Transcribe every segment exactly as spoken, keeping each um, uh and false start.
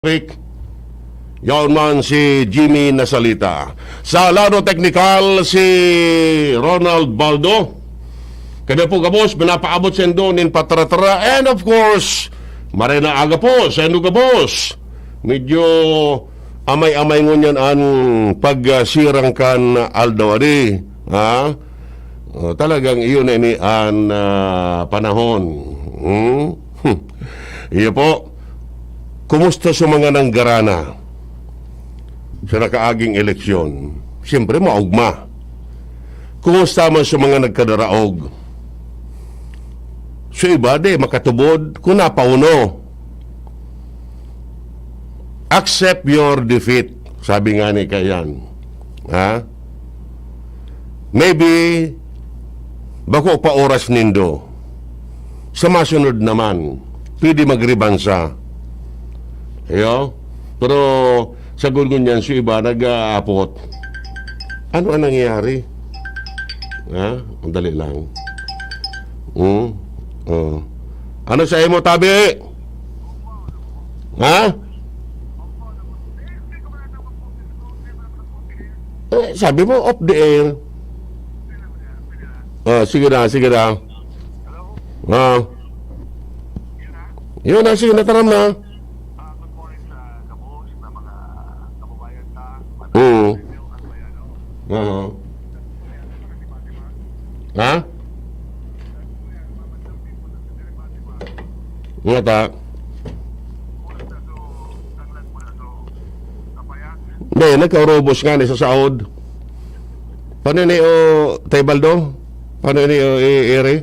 Rick. Yaon man si Jimmy Nasalita. Sa lado teknikal, si Ronald Baldo. Kami po, gabos, pinapaabot sa indo nin patara-tara. And of course, maray na aga po sa indo, gabos. Medyo amay-amay ngunyan an pagsirang kan aldaw, adi. Ha? Oh, talagang iyon na ini an, ah, panahon. Hmm? Iyo po. Kumusta sa mga nanggarana sa nakaaging eleksyon? Siyempre, maugma. Kumusta man sa mga nagkadaraog? So, iba, di makatubod kung napauno. Accept your defeat, sabi nga ni Kayan. Ha? Maybe, bako pa oras nindo. Sa masunod naman, pwede magrebansa. Iyo? Pero, sa gungun niyan, si iba nag-aapot. Ano ang nangyayari? Ha? Ang dali lang. Hmm? Oh. Ano sa imo, tabi? Ha? Eh, sabi mo, off the air. Ah, sige na, sige na. Ah. Yun na, sige na, taram na. Mm. Aha. Ha? Nga ta. Hindi, nagkaurubos nga ni sa saod. Paano ni, o, Tay Baldo? Paano ni, o, i-, Eri?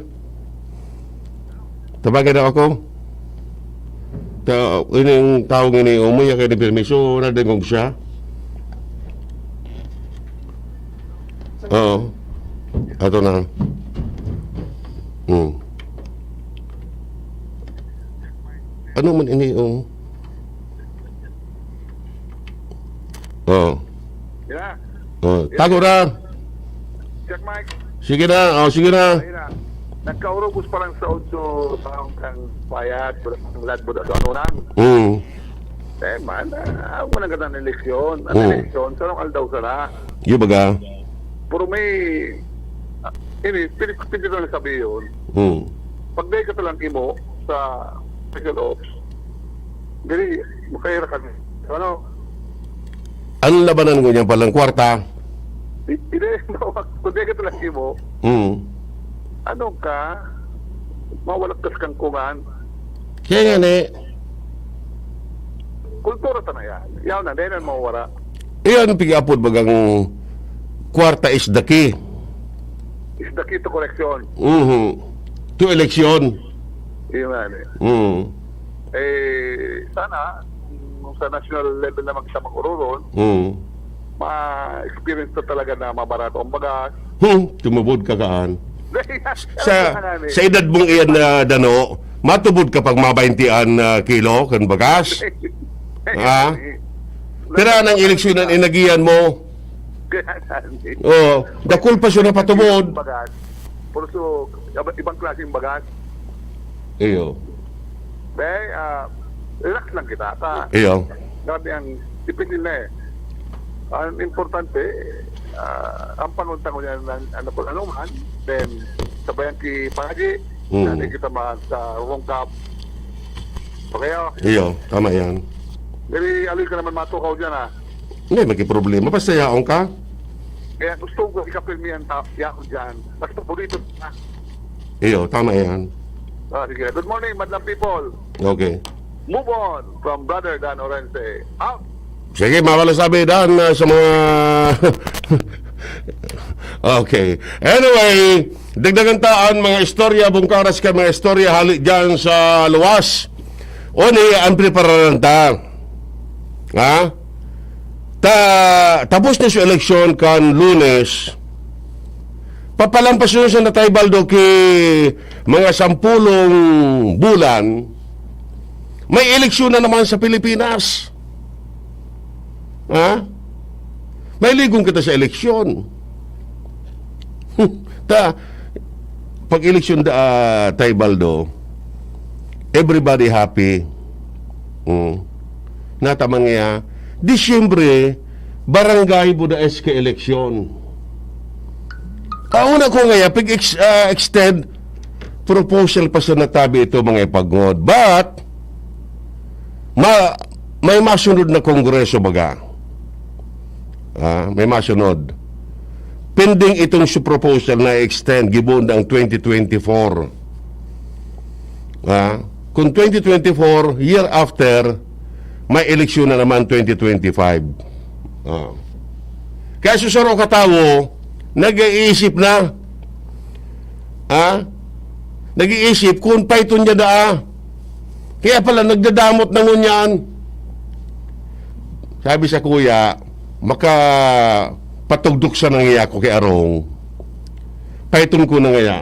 Tabagan na ako. Ta-, ini yung taong ini, umuya kayo ng permiso, nadangog siya. Oo. Ato na. Hmm. Ano man ini, oh? Oh. Yeah. Oh, tago na. Check mic. Sige na, oh, sige na. Ayun na. Nagkaurubos pa lang sa otso, taong kang payat, ang ladbod at ano nang. Mm. Eh, man, ah, ako nang ganda ng eleksyon. Ang Mm. eleksyon, sa anong aldaw sana? Yung baga? Pero may, ah, ini, pwede, pwede ko na sabihin. Mm. Pag dahil ka talang imo sa special ops, dili, makahira ka. Ano? Ang labanan ko niyan palang kwarta. Di-, di, kung dahil ka talang imo, Mm. ano ka, mawala ka sa kangkungan. Kaya nga ni, Kultura ta na yan. Yaw na, dahil na mawawara. Iyan ang pig-apod bagang kwarta is the key. Is the key to correction. Mhm. To election. Yun nga, eh. Mhm. Eh, sana, kung sa national level naman kita mag-ururon, Mhm. ma-experience na talaga na mabarato ang bagas. Hmm, tumubod ka kaan. Sa, Ano ba nga, eh? sa edad mong iyan na dano, matubod ka pag mabaintian na kilo kan bagas? Ha? Pira nang eleksyon ang inagihan mo? Kaya nga, eh. Oo, dakul pa siya napatubod. Bagas. Pero so, iba-, ibang klaseng bagas. Iyo. Be, ah, relax lang kita, ta. Iyo. Grabe ang, depende na eh. Ang importante, ah, ang pangunta ko yan ng ano kung ano man, then sabayan ki Pagi, Mm. natin kita mag sa World Cup. Okay, oh. Iyo, tama yan. Dali, aloy ka naman matukaw dyan, ah. Hindi, magkiproblema. Basta yaon ka. Kaya gusto ko ikapirmi ang ta-, yaon dyan. Basta bonito na. Iyo, tama yan. Ah, sige. Good morning, madlang people. Okay. Move on from Brother Dan Orense. Out! Sige, mawala sabi, Dan, ah, sa mga Okay. Anyway, dagdagan ta an mga istorya, bungkaras ka mga istorya, hali dyan sa luwas. O ni, ang prepararan ta. Ha? Ta, tapos na sa eleksyon kan Lunes. Papalampas yun sa natay baldo ki mga sampulong bulan. May eleksyon na naman sa Pilipinas. Ha? May ligon kita sa eleksyon. Ta, pag eleksyon da, ah, Tay Baldo, everybody happy. Mm. Nataman niya, Disyembre, barangay Budaes ka eleksyon. Ang una ko ngaya, pag-ex-, ah, extend, proposal pa sa natabi ito, mga ipagngod. But, ma-, may masunod na kongreso baga. Ah, may masunod. Pending itong su proposal na extend, gibohon ang twenty twenty-four. Ah, kung twenty twenty-four, year after, may eleksyon na naman twenty twenty-five. Ah. Kaya susuro ka tawo, nag-iisip na. Ah? Nag-iisip kung paiton niya daa. Kaya pala, nagdadamot na ngunyan. Sabi sa kuya, makapatugdok sa nangyaya ko kay Arong. Paiton ko na ngaya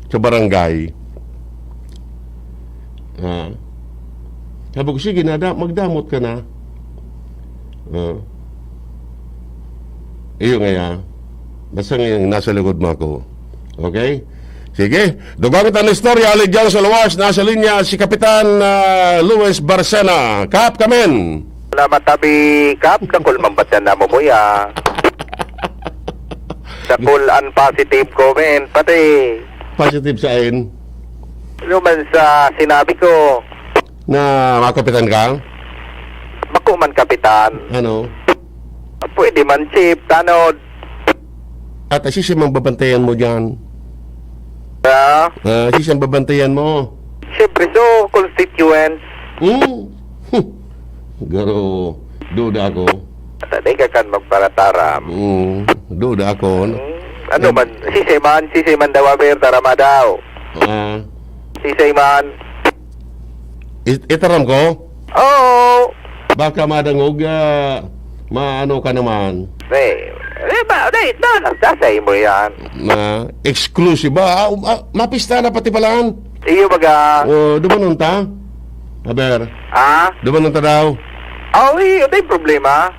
sa barangay. Ha? Sabi ko, "Sige na, da-, magdamot ka na." Ah. Iyo ngaya. Basta ngayon, nasa likod mo ako. Okay? Sige. Dugang ta na istorya, ali dyan sa luwas, nasa linya si Kapitan, ah, Luis Barcena. Kap, kamen! Salamat, tabi, Kap. Dakul man ba't yan namumuya? Dakul an positive comment, pati Positive saan? Ano man sa sinabi ko? Na makopitan ka? Bako man kapitan. Ano? Pwede man, chief, tanod. At siisay mang babantayan mo dyan? Ha? Ah, siisay ang babantayan mo? Siyempre, so, constituents. Hmm? Garo, duda ako. At di ka kan magparataram. Hmm, duda ako. Hmm, ano man, sisay man, sisay man daw, aber, tarama daw. Ah. Sisay man. It-, itaram ko? Oo. Baka madangog, ah, maano ka naman. Eh, eh, ba, di, na, nagdasay mo yan. Na, exclusive ba? Ah, um, ah, mapista na pati palahan. Iyo baga. O, dumanon ta? Aber. Ah? Dumanon ta daw? Ah, uy, ano yung problema?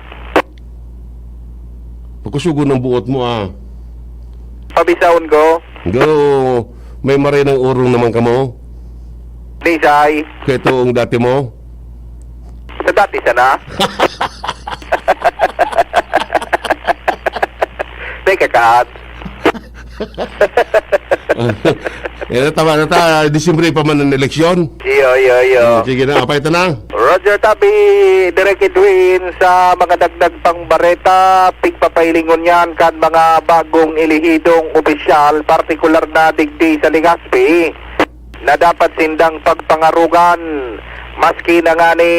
Pakusugon ang buot mo, ah. Pabisahon ko? Go, may maray ng urong naman kamo? Nisay? Kaya ito ang dati mo? Sa dati sana? May kakaat. Eh, tama na ta, Disyembre pa man ang eleksyon. Iyo, iyo, iyo. Hmm, sige na, apay ito na. Roger Tabi, Direk Edwin, sa mga dagdag pang bareta, pigpapailingon yan kan mga bagong elehidong opisyal, partikular na digdi sa Legazpi, na dapat sindang pagpangarugan, maski na ngani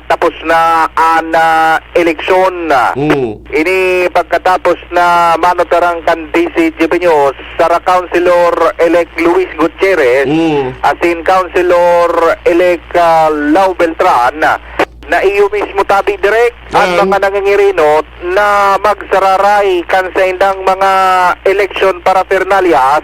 tapos na an, ah, eleksyon. Mm. Ini pagkatapos na manutarang kan D C G B News, sara Councilor-elect Luis Gutierrez, Mm. asin Councilor-elect, ah, Lau Beltran, na iyo mismo, Tabi, Direk, ang Ah. mga nangingirinot na magsararay kan saindang mga eleksyon paraphernalias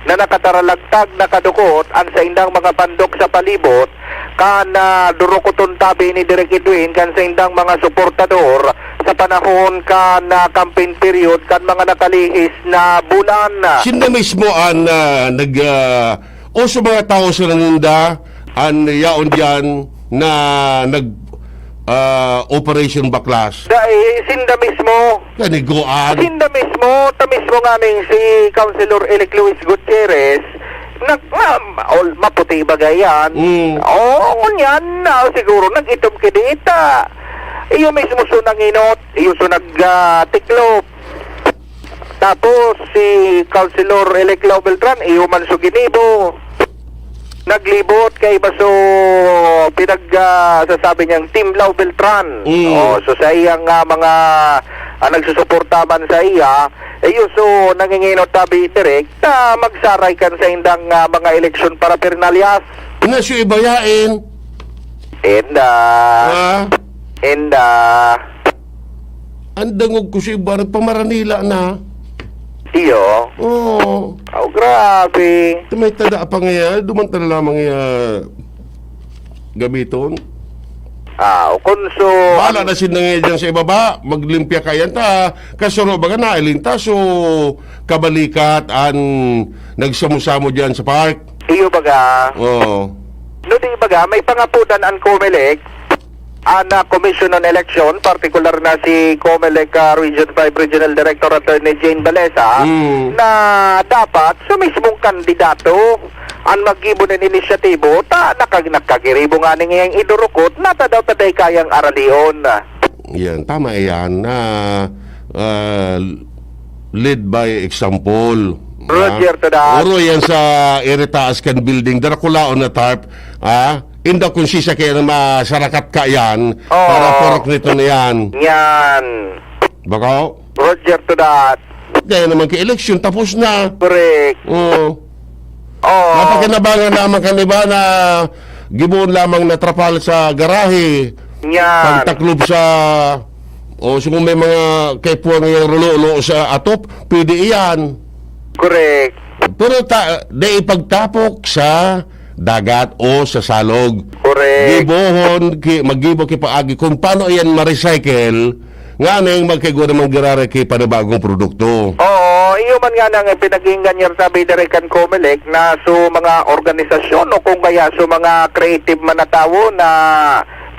na nakataralagtag, nakadukot an saindang mga pandok sa palibot, kan, ah, durukoton, Tabi, ni Direk Edwin kan saindang mga suportador sa panahon kan, ah, campaign period kan mga nakalihis na bulan. Sinda mismo an, ah, nag, ah, o sa mga tao sa naninda, an yaon diyan na nag, ah, Operation Baklas. Dai, sinda mismo. Kaniguan. Sinda mismo, ta mismo nganing si Councilor-elect Luis Gutierrez, nag-, ma-, ol-, maputi baga yan. Mm. Oo, ngunyan na, siguro nag-itom kidita. Iyo mismo so nanginot, iyo so nag, ah, tiklop. Tapos si Councilor-elect Lau Beltran, iyo man so ginibo. Naglibot kay iba so pinag, ah, sasabi niyang Team Lau Beltran. Mm. Oh, so sa iyang, ah, mga, ah, nagsusuporta man sa iya, eh, iyo so nanginginot, Tabi, Direk, na magsaray kan saindang, ah, mga eleksyon paraphernalias. Nasyo ibayain. Enda. Ah? Enda. Ang dangog ko sa iba, nagpamaranila na. Iyo. Oo. Oh, grabe. May tada pa nga yan. Duman ta na lamang yan. Gamiton. Ah, o kung so, Bahala na sila nga dyan sa ibaba. Maglimpya ka yan ta. Kasuro baga na, ilinta. So, kabalikat an nagsamo-samo dyan sa park. Iyo baga. Oo. No, di baga, may pangapudan ang Comelec. An, ah, Commission on Election, partikular na si Comelec, ah, Region five Regional Director Attorney Jane Balesa, Mm. na dapat sa mismong kandidato an maggibo nin inisyatibo, ta nakag-, nakagiribo ngani ngayang idurukot na ta daw ta dai kayang aralion. Yan, tama yan na, ah, lead by example. Roger to that. Oro yan sa iri taas kan building, darakulaon na tarp, ah, inda kung sisakyan na masarakat ka yan, Oo. para purok nito na yan. Yan. Bako? Roger to that. Dahil naman kay eleksyon, tapos na. Correct. Oo. Oo. Mapakinabangan naman kan iba na gibohon lamang na trapal sa garahe. Yan. Pagtaklob sa, o, so kung may mga kaipuhan ngayong rolo-lo sa atop, pwede iyan. Correct. Pero ta-, di ipagtapok sa dagat o sa salog. Correct. Gibohon, ki-, maggibo ki paagi kung paano iyan ma-recycle, nganing magkaigwa naman giraray ki panibagong produkto. Oo, iyo man nga nang pinag-iinggan niya sabi diri kan Comelec na so mga organisasyon o kung kaya so mga creative man na tawo na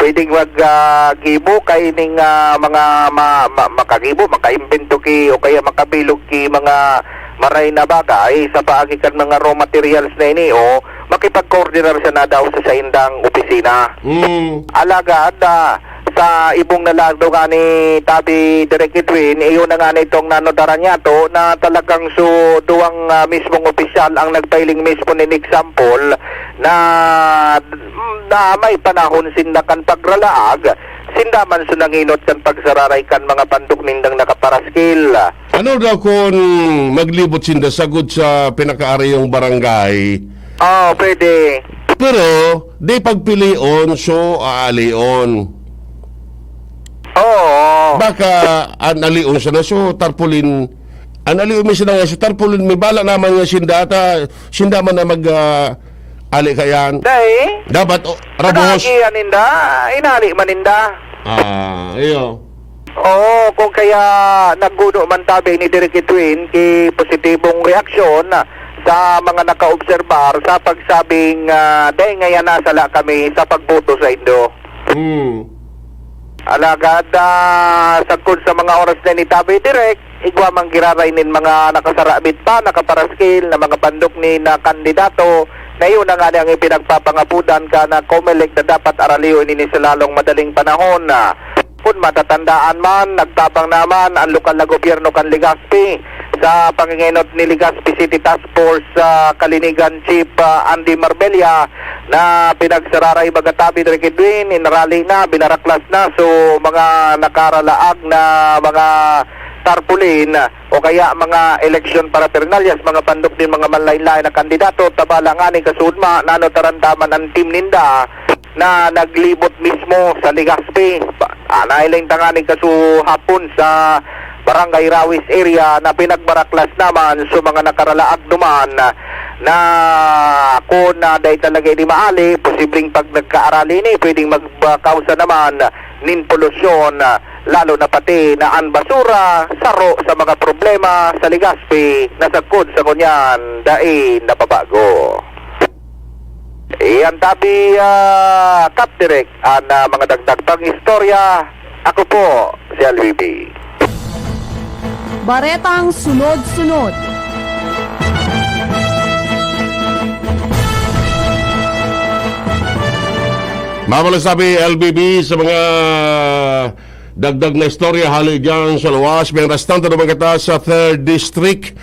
pwedeng mag, ah, gibo kaining, ah, mga ma-, ma-, makagibo, makaimbento ki o kaya makabilog ki mga maray na bagay sa paagi kan mga raw materials na ini o makipag-coordinar siya na daw sa saindang opisina. Mm. Alagad, ah, sa ibong na lado nga ni Tabi Direk Edwin, iyo na nga nitong nanodaran niya to na talagang so duwang, ah, mismong opisyal ang nagpailing mismo nin example na, na may panahon sinda kan pagralaag, sinda man so nanginot kan pagsararay kan mga pandok nindang nakaparaskil. Ano daw kun maglibot sinda sagod sa pinakaarayong barangay? Oo, pwede. Pero, di pagpilion, so aalion. Oo. Baka an alion sana, so tarpaulin. An alion mi sana nga, so tarpaulin, may bala naman nga sinda, ta, sinda man na mag, ah, ali kayan. Dai. Dapat, o, rabos. Nag-aagihan ninda, inali man ninda. Ah, iyo. Oo, kung kaya nagguno man tabi ni Direk Edwin ki positibong reaksyon sa mga nakaobserbar sa pagsabing, ah, "Dai ngayan nasala kami sa pagboto saindo." Hmm. Alagad, ah, sagkod sa mga oras na ni Tabi Direk, igwa man giraray nin mga nakasarabit pa, nakaparaskil na mga pandok ni na kandidato, na iyo na nga ang ipinagpapangapudan ka na Comelec na dapat aralion ini sa lalong madaling panahon. Kun matatandaan man, nagtabang naman an lokal na gobyerno kan Legazpi sa pangingenot ni Legazpi City Task Force, ah, Kalinigan Chief, ah, Andy Marbella, na pinagsararay baga tabi Direk Edwin, inarali na, binaraklas na. So, mga nakaralaag na mga tarpaulin o kaya mga eleksyon paraphernalias, mga pandok nin mga manlaen-laen na kandidato, tabala ngani kasudma, nanotaran taman an team ninda na naglibot mismo sa Legazpi. Pa-, ah, nahiling tanganing kaso hapon sa Barangay Rawis area na pinagbaraklas naman sa mga nakaralaag duman na kun, ah, dai talaga ini maali, posibleng pag nagkaarali ini, pwedeng magkausa naman nin polusyon, ah, lalo na pati na an basura, saro sa mga problema sa Legazpi na sagkod sa ngunyan dai nababago. Iyan tabi, ah, Kap Direk, an, ah, mga dagdag pang istorya. Ako po, si L V B. Baretang sunod-sunod. Mamalas tabi, L V B, sa mga dagdag na istorya hali diyan sa luwas. Mientras tanto naman kita sa third District.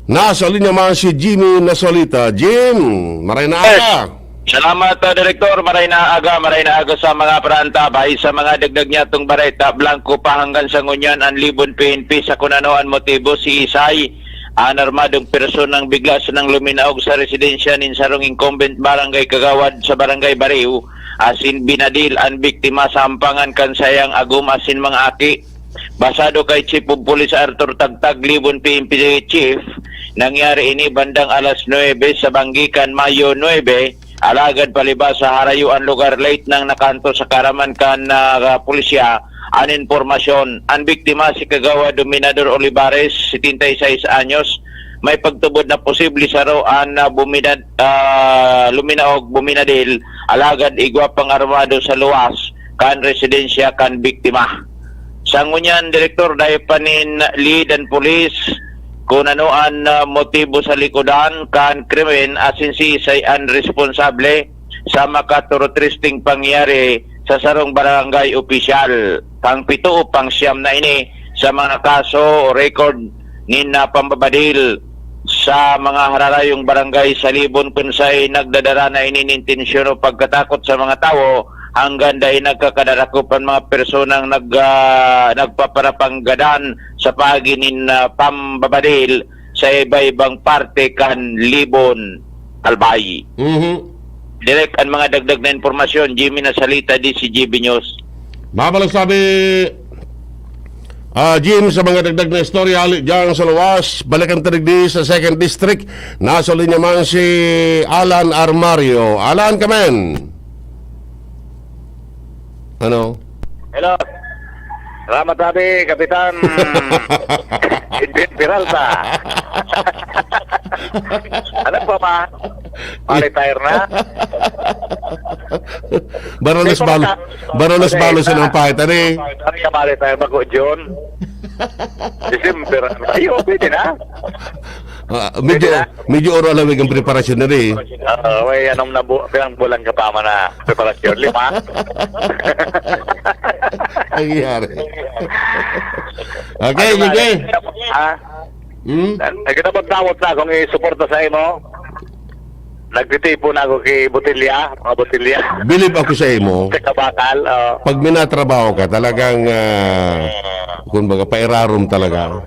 Nasa linya man si Jimmy Nasolita. Jim, maray na aga. Salamat, ah, Direktor. Maray na aga, maray na aga sa mga parantabay. Sa mga dagdag niya itong bareta, blanco pa hanggang sa ngunyan ang Libon P N P sa kung ano ang motibo. Si Isay, an armadong personang bigla sanang luminaog sa residensya nin sarong incumbent barangay kagawad sa Barangay Bariw, asin binadil an biktima sa ampangan kan sayang agom asin mga aki. Basado kay Chief of Police Arthur Tagtag, Libon P N P Chief, nangyari ini bandang alas nuebe sa banggi kan Mayo nuebe, alagad palibas sa harayo an lugar, late nang nakanto sa karaman kan, ah, pulisya an impormasyon. An biktima si Kagawad Dominador Olivares, setenta y seis anyos, may pagtubod na posible saro an, ah, buminad-, ah, luminaog, buminadil, alagad igwa pang armado sa luwas. kan residensya kan biktima. Sa ngunyan, Direktor, dayo pa nin lead an pulis kun ano an, ah, motibo sa likodan kan krimen asin siisay an responsable sa makaturutristing pangyayari sa sarong barangay opisyal. Pang-pito o pang-siyam na ini sa mga kaso o record nin, ah, pambabadil sa mga hararayong barangay sa Libon, kun saen nagdadara na ini nin tensyon o pagkatakot sa mga tawo, hanggang dai nagkakadarakop an mga personang nag-, ah, nagpaparapanggadan sa paagi nin, ah, pambabadil sa iba-ibang parte kan Libon, Albay. Mhm. Direk, an mga dagdag na impormasyon, Jimmy Nasalita, D C G B News. Mabalos sabi, ah, Jim, sa mga dagdag na istorya, hali dyan sa luwas, balikan ta digdi sa Second District. Nasa linya man si Alan Armario. Alan, kamen. Ano? Hello. Salamat, sabi, Kapitan Edwin Peralta. Ano pa ba? Pa-retire na? Barones May Bal-, pagka-, Barones okay, Balo sa ah. Nampahit, ano eh? Ano ka, pa-retire ba ko, June? December. Ay, okay din, ha? Ah, medyo, Pwede na? Medyo oro alawig ang preparasyon na rin. Oo, may anong nabu-, ilang bulan ka pa man na preparasyon? Lima? Nangyayari. Okay, Ano na, sige. Ha? Hmm? Nagkatapot-tapot na akong isuporta sa imo. Nagtitipon na ako kay botelya, mga botelya. Bilib ako sa imo. Sa kabakal, oo. Pag minatrabaho ka, talagang, ah, kumbaga, pairarom talaga.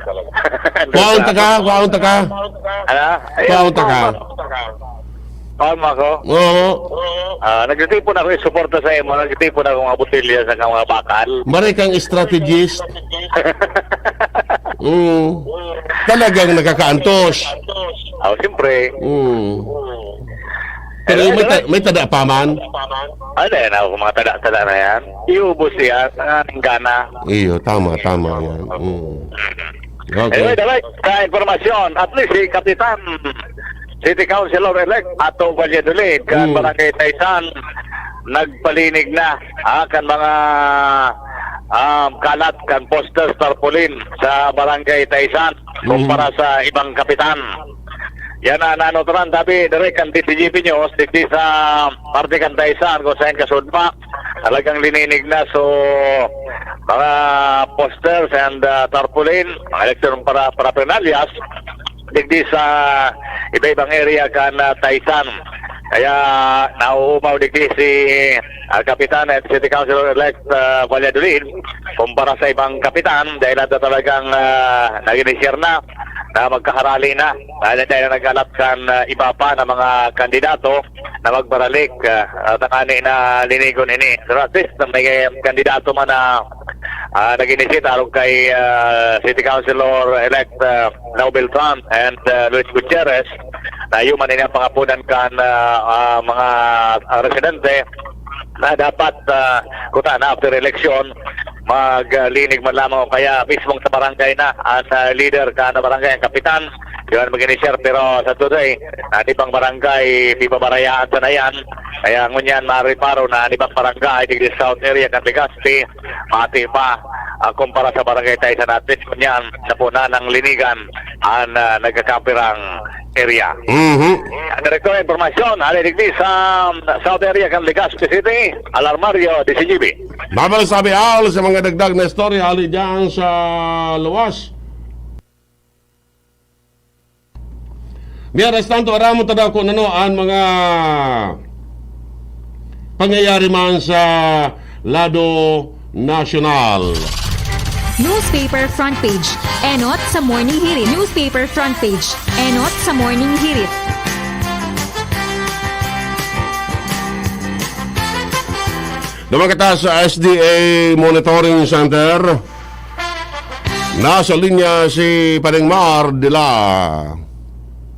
Kwaon ta ka, kwaon ta ka. Ano? Ayun, Kwaon ta ka. kwaon mo. Kwaon mo ako? Oo. Ah, nagtitipon ako, isuporta sa imo, nagtitipon ako mga botelya sa mga bakal. Maray kang strategist. Mm. Talagang nakakaantos. Oh, siyempre. Mm. Pero Hello, may ta-, hello. May tada pa man? Ano yan, ako, mga tada-tada na yan. Iubos yan, ang gana. Iyo, tama, tama nga. Mm. Okay. Anyway, the right, sa impormasyon, at least si Kapitan, City Councilor-elect Ato Valladolid, kan Mm. Barangay Taisan, nagpalinig na, ah, kan mga, ah, kalat, kan posters, tarpaulin sa Barangay Taisan, Mm. kumpara sa ibang kapitan. Yan na, nanotaran, tabi, direk kan D C G P News, digdi sa parte kan Taisan, kung saan kasudma, talagang lininig na. So, mga posters and, ah, tarpaulin, mga election para, paraphernalias, digdi sa iba-ibang area kan, ah, Taisan. Kaya nauumaw digdi si, ah, Kapitan at City Councilor-elect, ah, Valladolid kumpara sa ibang kapitan dahil ata talagang, ah, nag-initiar na na magkaharali na. Dahil tayo na nag-alat kan, ah, iba pa na mga kandidato na magbaralik, ah, at ang ani na linigon ini. Pero at least, may kandidato man na, ah, nag-initiate arog kay, ah, City Councilor-elect, ah, Nao Beltran and, ah, Luis Gutierrez, na iyo man ini ang pangapunan kan, ah, ah, mga, ah, residente na dapat, ah, kuta na after election, maglinig man lamang o kaya mismong sa barangay na ang, ah, leader kan barangay, ang kapitan, yun mag-initiar. Pero sa today, an ibang barangay, pibabarayaan sana yan. Kaya ngunyan, mariparo na an ibang barangay, digdi sa South Area kan Legazpi, mati pa, ah, kumpara sa barangay Taisan, at least ngunyan, napunan ng linigan an, ah, nagkakapirang area. Mhm. Direktor, impormasyon, hali digdi sa, um, South Area kan Legazpi City, Alarmario, D C G B. Mabalos sabi, Al, sa mga dagdag na istorya, hali dyan sa luwas. Mientras tanto, aramon ta daw kung ano ang mga pangyayari man sa lado nasyonal. Newspaper front page, enot sa Morning Hirit. Newspaper front page, enot sa Morning Hirit. Duman kita sa S D A Monitoring Center. Nasa linya si Padeng Mar Dila.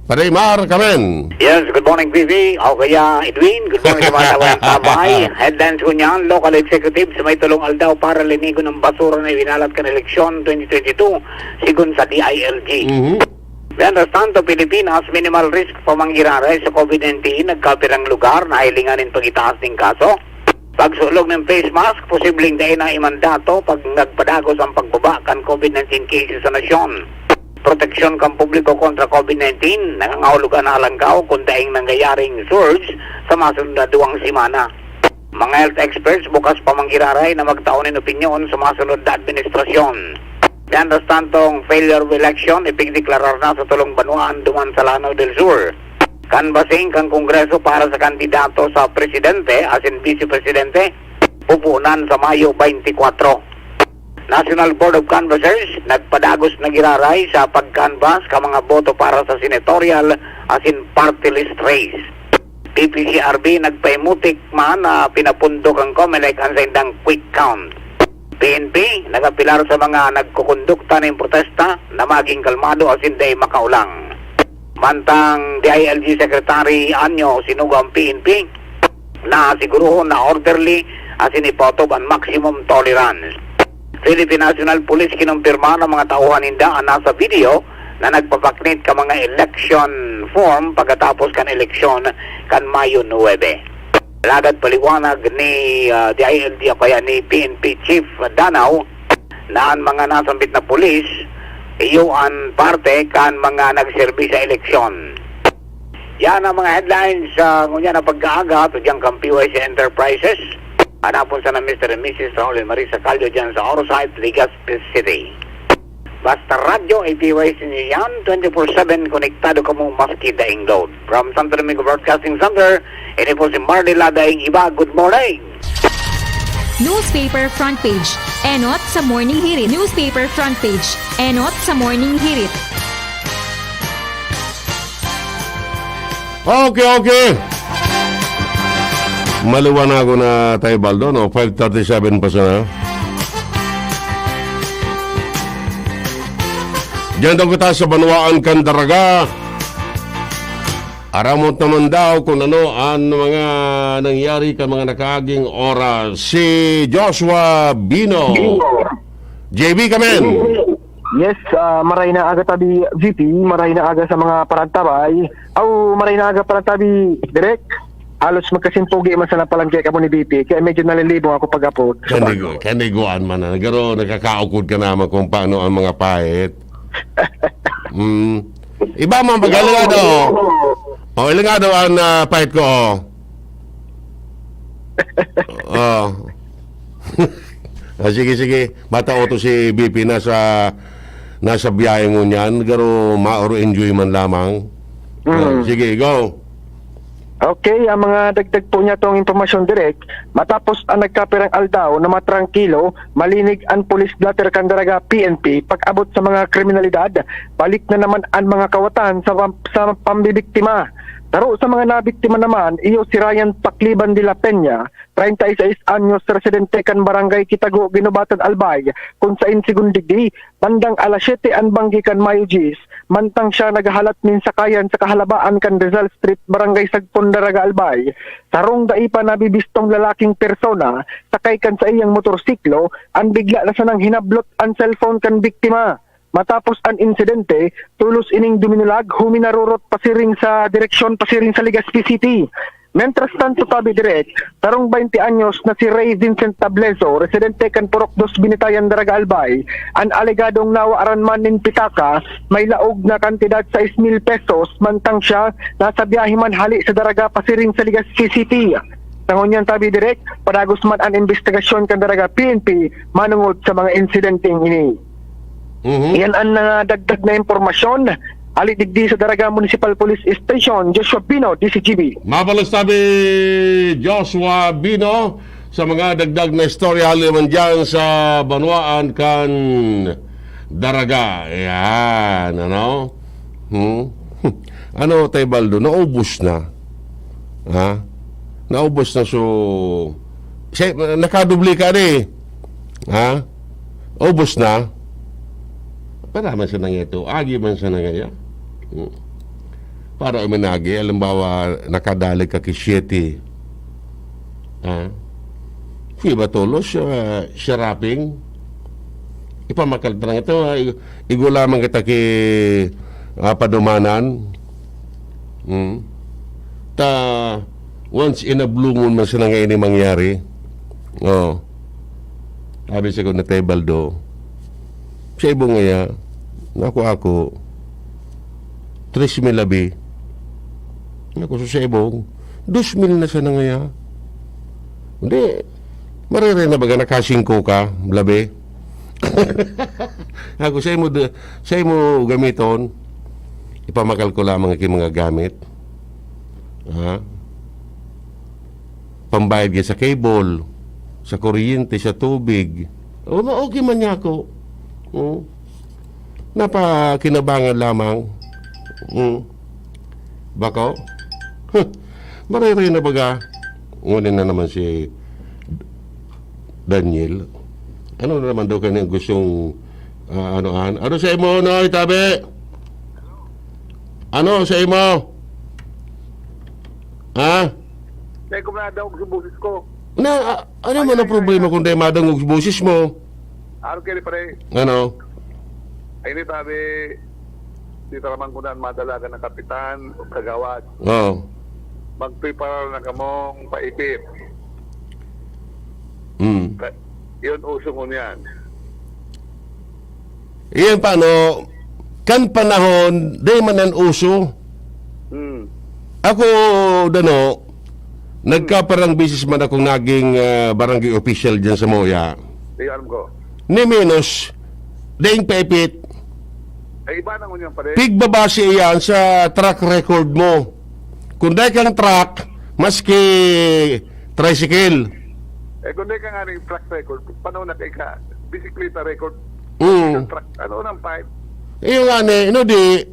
Padeng Mar, kamen. Yes, good morning, P V. O kaya, Edwin, good morning sa mga tawang pabay. Headlines ko niyan, local executive sa may tulong aldaw para linigon ang basura na ibinalat kan eleksyon twenty twenty-two, sigon sa D I L G. Mhm. Mientras tanto, Pilipinas, minimal risk pa manggiraray sa COVID nineteen, nagkapirang lugar na hilingan nin pagitaas nin kaso. Pagsulog nin face mask, posibleng dai na imandato pag nagpadagos an pagbaba kan COVID nineteen cases sa nasyon. Proteksyon kan publiko kontra COVID nineteen, nangangahulugan na halangkaw kun daing nangyayaring surge sa masunod na duwang semana. Mga health experts bukas pa manggiraray na magtao nin opinyon sa masunod na administrasyon. Mientras tanto, ang failure of election ipigdeklarar na sa tolong banwaan duman sa Lanao del Sur. Canvassing kan Kongreso para sa kandidato sa presidente asin bise presidente, pupunan sa Mayo twenty-four. National Board of Canvassers nagpadagos na giraray sa pag-canvass ka mga boto para sa senatorial asin party list race. P P C R B nagpaimutik man na pinapundok ang Comelec an saindang quick count. P N P nagapelar sa mga nagkukondukta nin protesta na maging kalmado asin dai makaulang. Mantang D I L G Secretary Anyo sinugo ang P N P na sigurohon na orderly asin ipautob an maximum tolerance. Philippine National Police kinumpirma ng mga tauhan ninda ang nasa video na nagpapaknit ka mga election form pagkatapos kan eleksyon kan Mayo nuebe. Alagad paliwanag ni, ah, D I L G o kaya ni P N P Chief Danao na an mga nasambit na pulis iyo an parte kan mga nagserbi sa eleksyon. Yan ang mga headlines sa ngunyan na pagkaaga, tudyang kan P Y C Enterprises. Hanapon sana Mister and Missus Raul and Marisa Callo dyan sa Orosite, Legazpi City. Basta Radyo, A P Y C niyo yan, twenty-four seven konektado kamo maski daing load. From Santo Domingo Broadcasting Center, ini po si Marley Ladaing Iba. Good morning! Newspaper Front Page. Enot sa Morning Hirit. Newspaper Front Page. Enot sa Morning Hirit. Okay, okay. Maliwanagon na tayo, Baldo, no? Five thirty-seven pa sana. Diyan daw kita sa banwaan kan Daraga. Aramot naman daw kung ano ang mga nangyari kan mga nakaaging oras. Si Joshua Bino. J B ka, men. Yes, ah, maray na aga tabi, V P, maray na aga sa mga paragtabay. Aw, maray na aga paragtabi, Direk. Halos magkasimpugi man sana palangke kamo ni V P, kaya medyo nalilibong ako pag-apod. Kandigo-, kandigoan man na. Garo, nakakaukod ka naman kung paano ang mga pahit. Mm. Iba man, pag-alingado. Oh, alingado ang, ah, pahit ko, oh. Oh. Ah, sige, sige. Matao to si V P, nasa, nasa biyahe ngunyan. Garo, maoro enjoy man lamang. Mm. Ah, sige, go. Okay, ang mga dagdag po niya tong impormasyon, Direk. Matapos ang nagkapirang aldaw na matrangkilo, malinig ang police blotter kan Daraga P N P pag-abot sa mga kriminalidad, balik na naman ang mga kawatan sa pam-, sa pambibiktima. Saro sa mga nabiktima naman, iyo si Ryan Pacliban de la Peña, treinta y seis anyos, residente kan Barangay Kitago, Guinobatan, Albay, kun sain segun digdi, bandang alas siyete an banggi kan Mayo diyes, mantang siya naghahalat nin sakayan sa kahalabaan kan Rizal Street, Barangay Sagpon, Daraga, Albay. Sarong dai pa nabibistong lalaking persona, sakay kan saiyang motorsiklo, an bigla na sanang hinablot an cellphone kan biktima. Matapos an insidente, tolos ining duminulag, huminarurot pasiring sa direksyon pasiring sa Legazpi City. Mientras tanto, tabi direk, sarong baynte anyos na si Ray Vincent Tablezo, residente kan Purok Dos Binitayan, Daraga, Albay, an alegadong nawaran man nin pitaka, may laog na kantidad sais mil pesos, mantang siya nasa biyahe man hali sa Daraga pasiring sa Legazpi City. Sa ngunyan, tabi direk, padagos man an imbestigasyon kan Daraga P N P manungod sa mga insidenteng ini. Mhm. Iyan an nadagdag na impormasyon. Ali digdi sa Daraga Municipal Police Station, Joshua Bino, D C G B. Mabalos tabi, Joshua Bino, sa mga dagdag na istorya hali man dyan sa banwaan kan Daraga. Ayan, ano? Hmm? Ano, Tay Baldo? Naubos na. Ha? Naubos na, so, siya, nakadubli ka na eh. Ha? Ubos na. Para man sa nangyay to, agi man sa nangyay, ah. Hmm. Para uminagi, halimbawa, nakadali ka ki siyete. Ha? Di ba, tolos, ah, siya wrapping? Ipamakal pa lang ito, ah, ig-, igo lamang kita ki, ah, padumanan. Hmm. Ta, once in a blue moon man sana nga ini mangyari. Oo. Sabi sa ko na, "Tay Baldo, sa ibong ngaya, naku ako, tres mil abi." Naku, sa ibong, dos mil na sana ngaya. Hindi, marere na baga nakasingko ka, labi. Ako, sa imo, sa imo gamiton, ipamakal ko lamang ki mga gamit. Ha? Pambayad ka sa cable, sa kuryente, sa tubig. O, ma-, okay man niya ako. Hmm. Napakinabangan lamang. Hmm. Bako? Huh. Marere na baga. Ngunit na naman si Daniel. Ano na naman daw kanya gustong, ah, ano, an-, ano sa imo, no, itabi? Ano sa imo? Ha? Dai ko madangog sa boses ko. Na, a-, ano man ang problema kung dai madangog sa boses mo? Araw kayo, pare. Ano? Ay, ni tabi, di taraman ko na ang madalagan ng kapitan o kagawad. Oo. Magprepara na kamong paipit. Mm. Ka-, yun, uso mo niyan. Iyan pa, no? Kan panahon, di man an uso. Hmm. Ako, dano, nagkaparang bisis man akong naging, ah, barangay official dyan sa Moya. Di alam ko. Ni menos, daing paipit. Ay, iba na ngunyan pa rin. Pigbabase iyan sa track record mo. Kung dai kang track, maski tricycle. Eh, kung dai ka nga ning track record, paano na kay ka, bisikleta record, Mm. Truck, ano nang pipe? Iyo nga ni, no, di,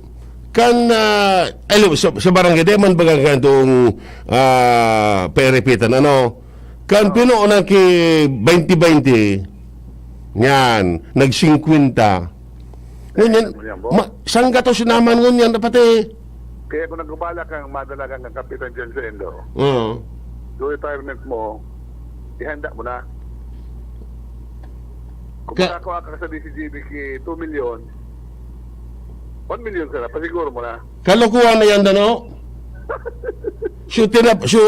kan, ah, ay, lo-, sa, sa barangay, di man baga kan tong, ah, pairipitan, ano? Kan Oo. Pinoonan ki twenty twenty, yan, nag-singkwenta. Ngunyan, Ngunyan po? ma-, sanggatos naman ngunyan, pati. Kaya kung nagubala kang madalagan kang kapitan dyan sa Indo, Oo. yung retirement mo, ihanda mo na. Kung Ka- makakuha ka sa D C G B ki two million, one million ka na, pasiguro mo na. Kalokohan na yan, dano? So, tinap-, so,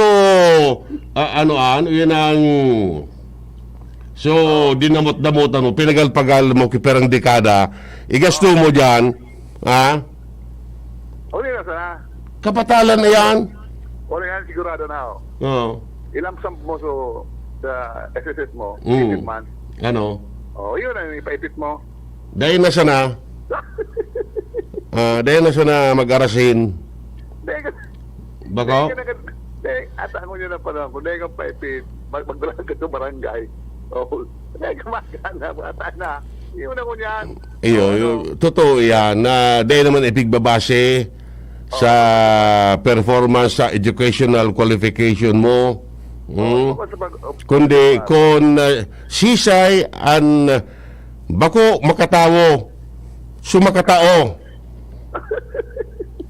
ah, ano, ano, yan ang, so, dinamot-damotan mo, pinagal-pagal mo, ki perang dekada, igasto mo dyan, ha? Uli na sana. Kapatalan na yan. Uli na, sigurado na, oh. Oo. Ilamsam mo so, sa S S S mo, Mm. eighteen months. Ano? Oh, yun ang ipaipit mo. Dahil na sana, ah, dahil na sana mag-arasin. Dahil ka, Bako? dahil ka na, dahil, at ako yun ang panahon ko, dahil ka paipit, mag-, magdala ka sa barangay. Oh, dahil ka magkana, bata na. Yun ako niyan. Iyo, Oh, iyo, ano? totoo yan, na dahil naman ipigbabase sa Oo. performance, sa educational qualification mo. Hmm? Oo, sa pag-, Kundi ah, kung, ah, sisay an bako makatawo, sumakatao.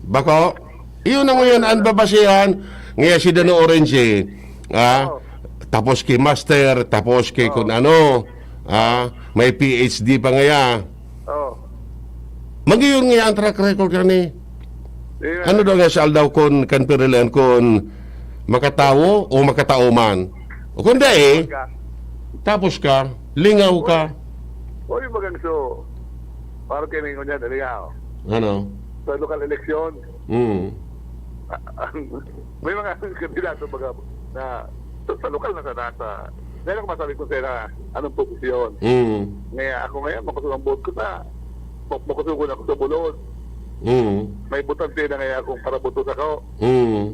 Bako? Iyon ang ngayon ang babasehan. Ngayon si Dano Orange, eh. Ah, Oo. tapos ki master, tapos ki Oo. kun ano. Ah, may P H D pa ngaya. Oo. Mag-iyon ngaya ang track record kani. Iya. Ano daw nga sa aldaw kun kan pirilan kun makatawo o makatao man? O kun dai, Ka. tapos ka, lingaw ka. Oy, magang so, parang kaya ngayon yan, dali nga, oh. Ano? Sa lokal eleksyon, Mm. may mga kandidato baga na sa, sa lokal na sana, sa, dahil ako masabi ko sila, anong posisyon. Mm. Ngayon, ako ngayon, makusog ang boto ko sa, mak-, makusog ako sa bulod. Mm. May botante na ngayon akong para boto sa ko. Mm.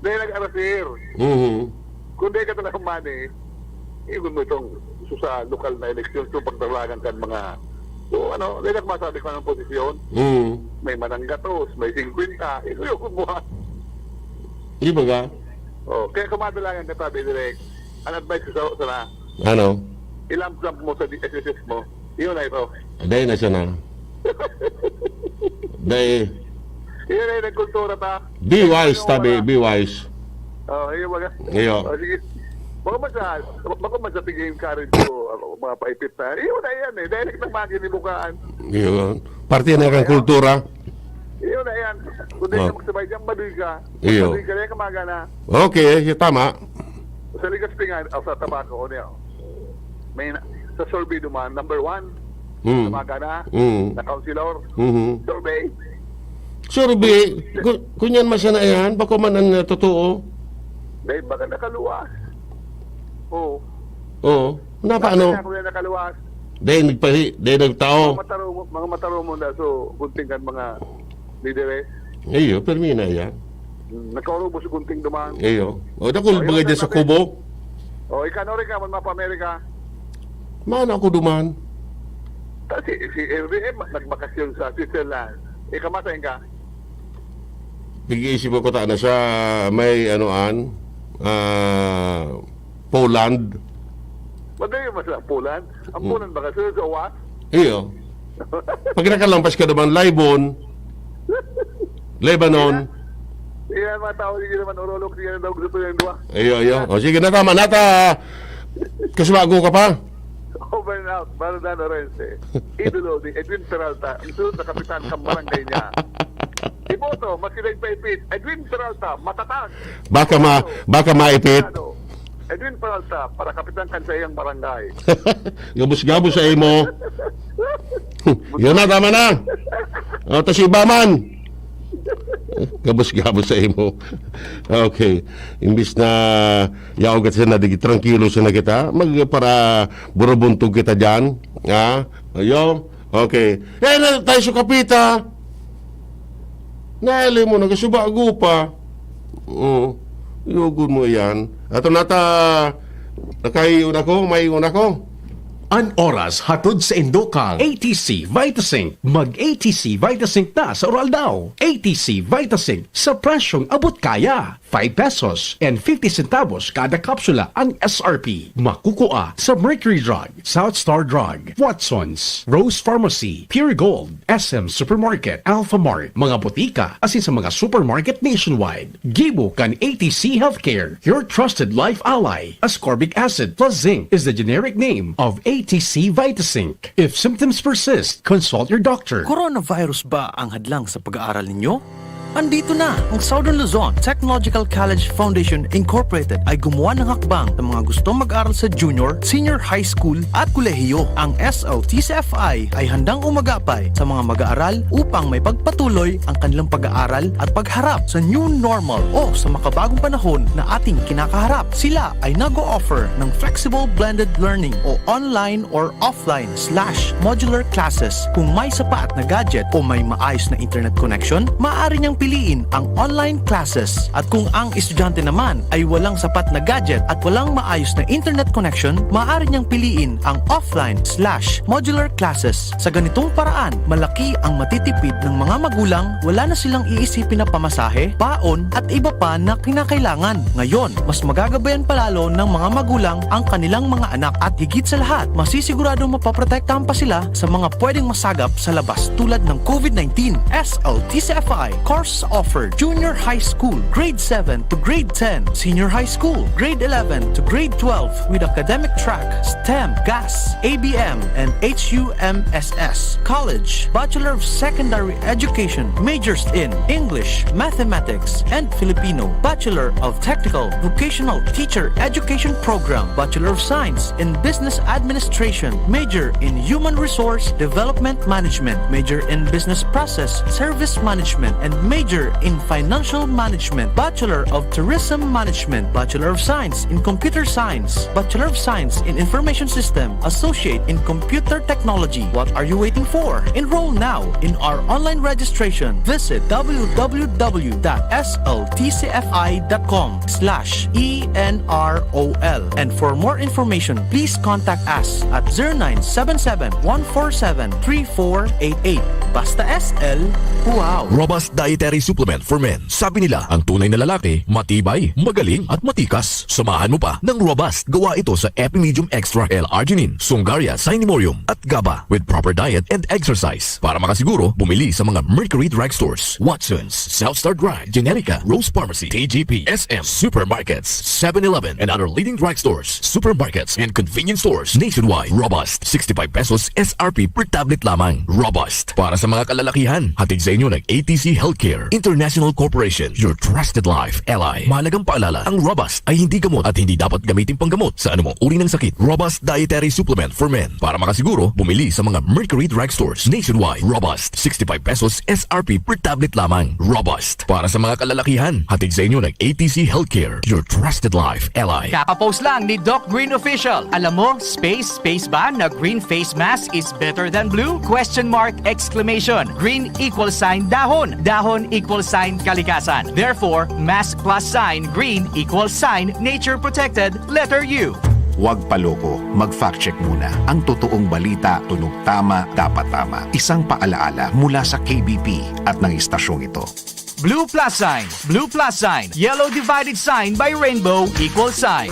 Dahil nag-arasir. Mm. Kung di ka talaga money, iyon mo itong sa lokal na eleksyon, so pagdalagan kan mga, so ano, dahil ako masabi ko anong posisyon. Mm. May mananggatos, may singkwenta, iyon mo, ha? Di ba ka? Oh, kaya kung madalagan ka, tabi, direct, ang advice ko sa, sana, Ano? i-lump sum mo sa S S S mo. Iyon na ito. Dahil na siya na. Dahil Iyon na yung nagkultura ta. Be wise, Ano, tabi, wala. be wise. Oh, iyon, mga Iyo. Oh, sige. Baka man sa, baka man sa tigil ka rin ko, ako, mga paipit na. Iyon na yan eh. Dahil nang magin ni bukaan. Iyo. Parte na kang kultura. Iyon na yan. Kung di ka Oh. magsabay dyan, madoy ka. Iyo. Madoy ka, kaya ka magana. Okay, tama. Sa Legazpi nga, o sa Tabaco, o niya, may na, sa survey duman, number one, Hmm. Tabaca na, Hmm. na councilor. Mhm. Survey. Survey, ku- kunyan man sana yan, bako man ang uh, totoo. Dahil baga nakaluwas. Oo. Oo. Na paano? Kaya ako na nakaluwas. Dahil nagpahi, dahil nagtao. Mga matarumo, mga matarumo na so gunting kan mga lideres. Iyo, permi na yan. Hmm, nagkaurubos sa gunting duman. Iyo. O, dakul bagay dyan sa kubo. O, ikaw na rin ka, man pa Amerika. Mana ako duman. Ta si, si L B M, nagbakasyon sa Switzerland. Ikaw, masahin ka? Pag-iisip ko ta na sa may, ano, an, ah, Poland. Madali mo sa Poland. Ang Poland ba kasi sa was? Iyo. Pag nakalampas ka naman, Libon, Lebanon. Yan, mga tao, hindi naman orolok, hindi na daw gusto yung dua. Iyo, iyo. O sige na, tama na ta. Kasubago ka pa. Over and out, Barudan Orense. Idolo ni Edwin Peralta, ang sunod na kapitan ng barangay niya. Iboto, mas sila yung paipit. Edwin Peralta, matatag. Baka ma baka maipit. Edwin Peralta, para kapitan kan sa iyang barangay. Gabos-gabos sa imo. Yun na, tama na. O, tas iba man. Gabos-gabos sa imo. Okay. Imbis na yaog at sana, di, trangkilo sana kita. Mag, para burubuntog kita dyan. Ha? Ayo. Okay. Eh, na tayo sa kapita. Nali mo, nagasubago pa. Oo. Yugon mo yan. Ato nata, nakaiyon ako, maiyon ako. An oras hatod sa indo kang A T C Vitasync. Mag A T C Vitasync na sa Uraldaw. A T C Vitasync sa presyong abot kaya. Five pesos and fifty centavos kada kapsula ang S R P. Makukua sa Mercury Drug, South Star Drug, Watson's, Rose Pharmacy, Pure Gold, S M Supermarket, Alpha Mart, mga botika asin sa mga supermarket nationwide. Gibo kan A T C Healthcare, your trusted life ally. Ascorbic acid plus zinc is the generic name of A T C Vitasync. If symptoms persist, consult your doctor. Coronavirus ba ang hadlang sa pag-aaral ninyo? Andito na! Ang Southern Luzon Technological College Foundation Incorporated ay gumawa ng hakbang sa mga gustong mag-aral sa junior, senior high school at kolehiyo. Ang S L T C F I ay handang umagapay sa mga mag-aaral upang may pagpatuloy ang kanilang pag-aaral at pagharap sa new normal o sa makabagong panahon na ating kinakaharap. Sila ay nag-o-offer ng flexible blended learning o online or offline slash modular classes. Kung may sapat na gadget o may maayos na internet connection, maaari niyang piliin ang online classes. At kung ang estudyante naman ay walang sapat na gadget at walang maayos na internet connection, maaari niyang piliin ang offline slash modular classes. Sa ganitong paraan, malaki ang matitipid ng mga magulang, wala na silang iisipin na pamasahe, baon, at iba pa na kinakailangan. Ngayon, mas magagabayan palalo ng mga magulang ang kanilang mga anak at higit sa lahat, masisiguradong mapoprotektahan pa sila sa mga pwedeng masagap sa labas tulad ng COVID nineteen. S L T C F I course offered: Junior High School, Grade seven to Grade ten, Senior High School, Grade eleven to Grade twelve, with academic track STEM, GAS, A B M, and H U M S S. College, Bachelor of Secondary Education, majors in English, Mathematics, and Filipino. Bachelor of Technical Vocational Teacher Education Program, Bachelor of Science in Business Administration, major in Human Resource Development Management, major in Business Process Service Management, and major in Financial Management, Bachelor of Tourism Management, Bachelor of Science in Computer Science, Bachelor of Science in Information System, Associate in Computer Technology. What are you waiting for? Enroll now in our online registration. Visit w w w dot s l t c f i dot com slash e n r o l. And for more information, please contact us at zero nine seven seven, one four seven, three four eight eight. Basta S L, wow! Robust Dietary Supplement for Men. Sabi nila, ang tunay na lalaki, matibay, magaling, at matikas. Samahan mo pa ng Robust. Gawa ito sa Epimedium Extra, L-arginine, Sungaria, Cinemorium, at GABA, with proper diet and exercise. Para makasiguro, bumili sa mga Mercury Drugstores, Watson's, South Star Drug, Generica, Rose Pharmacy, T G P, S M Supermarkets, seven eleven, and other leading drugstores, supermarkets, and convenience stores nationwide. Robust, sixty-five pesos S R P per tablet lamang. Robust, para sa mga kalalakihan. Hatid sa inyo ng A T C Healthcare. International Corporation, your trusted life ally. Mahalagang paalala, ang Robust ay hindi gamot at hindi dapat gamitin panggamot sa anumang uri ng sakit. Robust Dietary Supplement for Men. Para makasiguro, bumili sa mga Mercury Drugstores nationwide. Robust, sixty-five pesos S R P per tablet lamang. Robust, para sa mga kalalakihan. Hatid sa inyo ng A T C Healthcare, your trusted life ally. Kakapost lang ni Doc Green Official. Alam mo, space, space ba na green face mask is better than blue? Question mark, exclamation. Green equals sign dahon. Dahon equals sign kalikasan. Therefore, mask plus sign green equals sign nature protected, letter U. Huwag paloko. Mag-fact check muna. Ang totoong balita, tunog tama, dapat tama. Isang paalaala mula sa K B P at ng istasyong ito. Blue plus sign, blue plus sign, yellow divided sign by rainbow equals sign.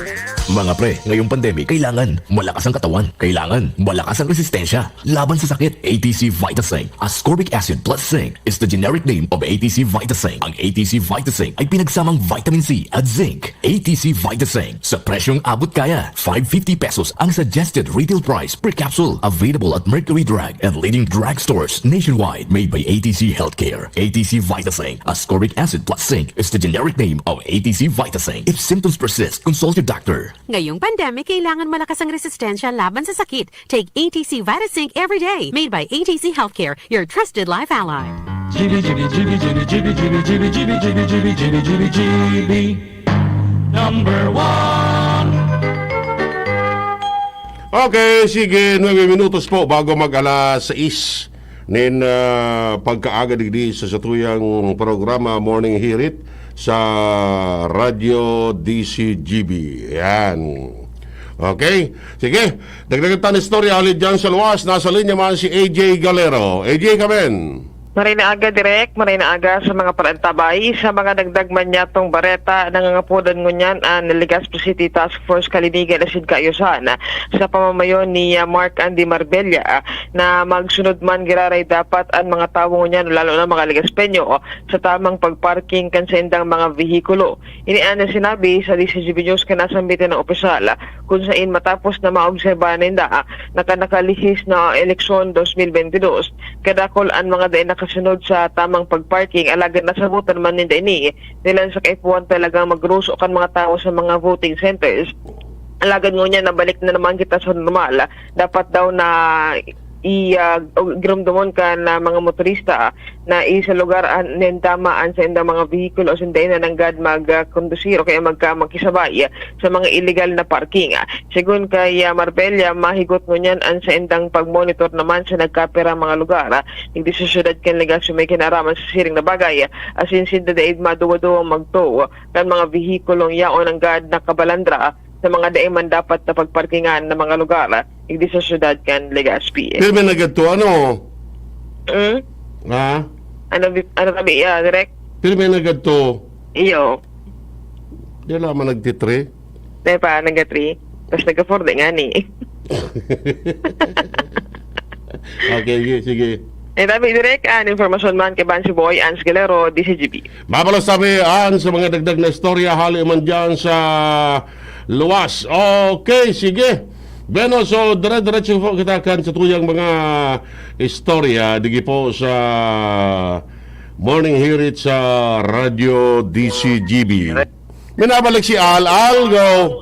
Mga pre, ngayong pandemic, kailangan malakas ang katawan. Kailangan malakas ang resistensya laban sa sakit. A T C Vitasync, ascorbic acid plus zinc, is the generic name of A T C Vitasync. Ang A T C Vitasync ay pinagsamang vitamin C at zinc. A T C Vitasync, sa presyong abot kaya. Five fifty pesos ang suggested retail price per capsule. Available at Mercury Drug and leading drugstores nationwide. Made by A T C Healthcare. A T C Vitasync, ascorbic acid plus zinc, is the generic name of A T C Vitasync. If symptoms persist, consult your doctor. Ngayong pandemic, kailangan malakas ang resistensya laban sa sakit. Take A T C Vitasync every day. Made by A T C Healthcare, your trusted life ally. G B, G B, G B, G B, G B, G B, G B, G B, G B, G B, G B, G B, G B. Number one. Okay, sige, nuebe minutos po bago mag alas sais nin, ah, pagkaaga digdi sa satuyang programa Morning Hirit sa Radyo D C G B. Yan. Okay? Sige, dagdagan ta na istorya hali dyan sa luwas. Nasa linya man si A J Galero. A J, kamen. Maray na aga, Direk. Maray na aga sa mga parantabay. Sa mga dagdag man niyatong bareta, nangangapodan ngunyan an Legazpi City Task Force Kalinigan asin Kaayusan sa pamamayo ni, ah, Mark Andy Marbella, ah, na magsunod man giraray dapat an mga tawo ngunyan, lalo na mga Legazpeño, sa tamang pagparking kan saindang mga vehikulo. Ini an sinabi sa D C G B News kan nasambitan na opisyal, kun sain matapos na maobserbahan ninda na kan nakalihis na eleksyon dos mil bente dos, kadakul an mga dai nakasunod sa tamang pagparking, alagad nasabotan man ninda ini, dahelan sa kaipuhan talagang magruso kan mga tawo sa mga voting centers. Alagad ngunyan, nabalik na naman kita sa normal. Dapat daw na i-, ah, giromdomon kan, ah, mga motorista na isa lugar an, nin tama an saindang mga behikulo asin dai na nanggad mag, ah, kondusir o kaya magka-, makisabay sa mga illegal na parking. Segun kay, ah, Marbella, mahigot ngunyan an saindang pagmonitor naman sa nagkapirang mga lugar, ah, digdi sa syudad kan Legazpi may kinaraman sa siring na bagay, asin sinda dai maduwa-duwang magtow kan mga behikulong yaon nanggad nakabalandra sa mga dai man dapat na pagparkingan na mga lugar, ah, digdi sa syudad kan Legazpi. Pirmi na gadto, ano? Hmm? Ha? Ano bi-, ano kami, ah, Direk? Pirmi na gadto. Iyo. Di lamang nagtitre. Di pa, nagtitre. Tapos nagka-four, di nga ni. Okay, sige, sige. Eh, tabi, Direk, an impormasyon man kay Bansi Boy, Ans Galero, D C G B. Mabalos tabi an sa mga dagdag na istorya, hali man dyan sa luwas. Okay, sige. Bueno, so, dire-diretso po kita kan sa tuyang mga istorya, digi po sa Morning Hirit sa Radyo D C G B. Minabalik si Al. Al, go.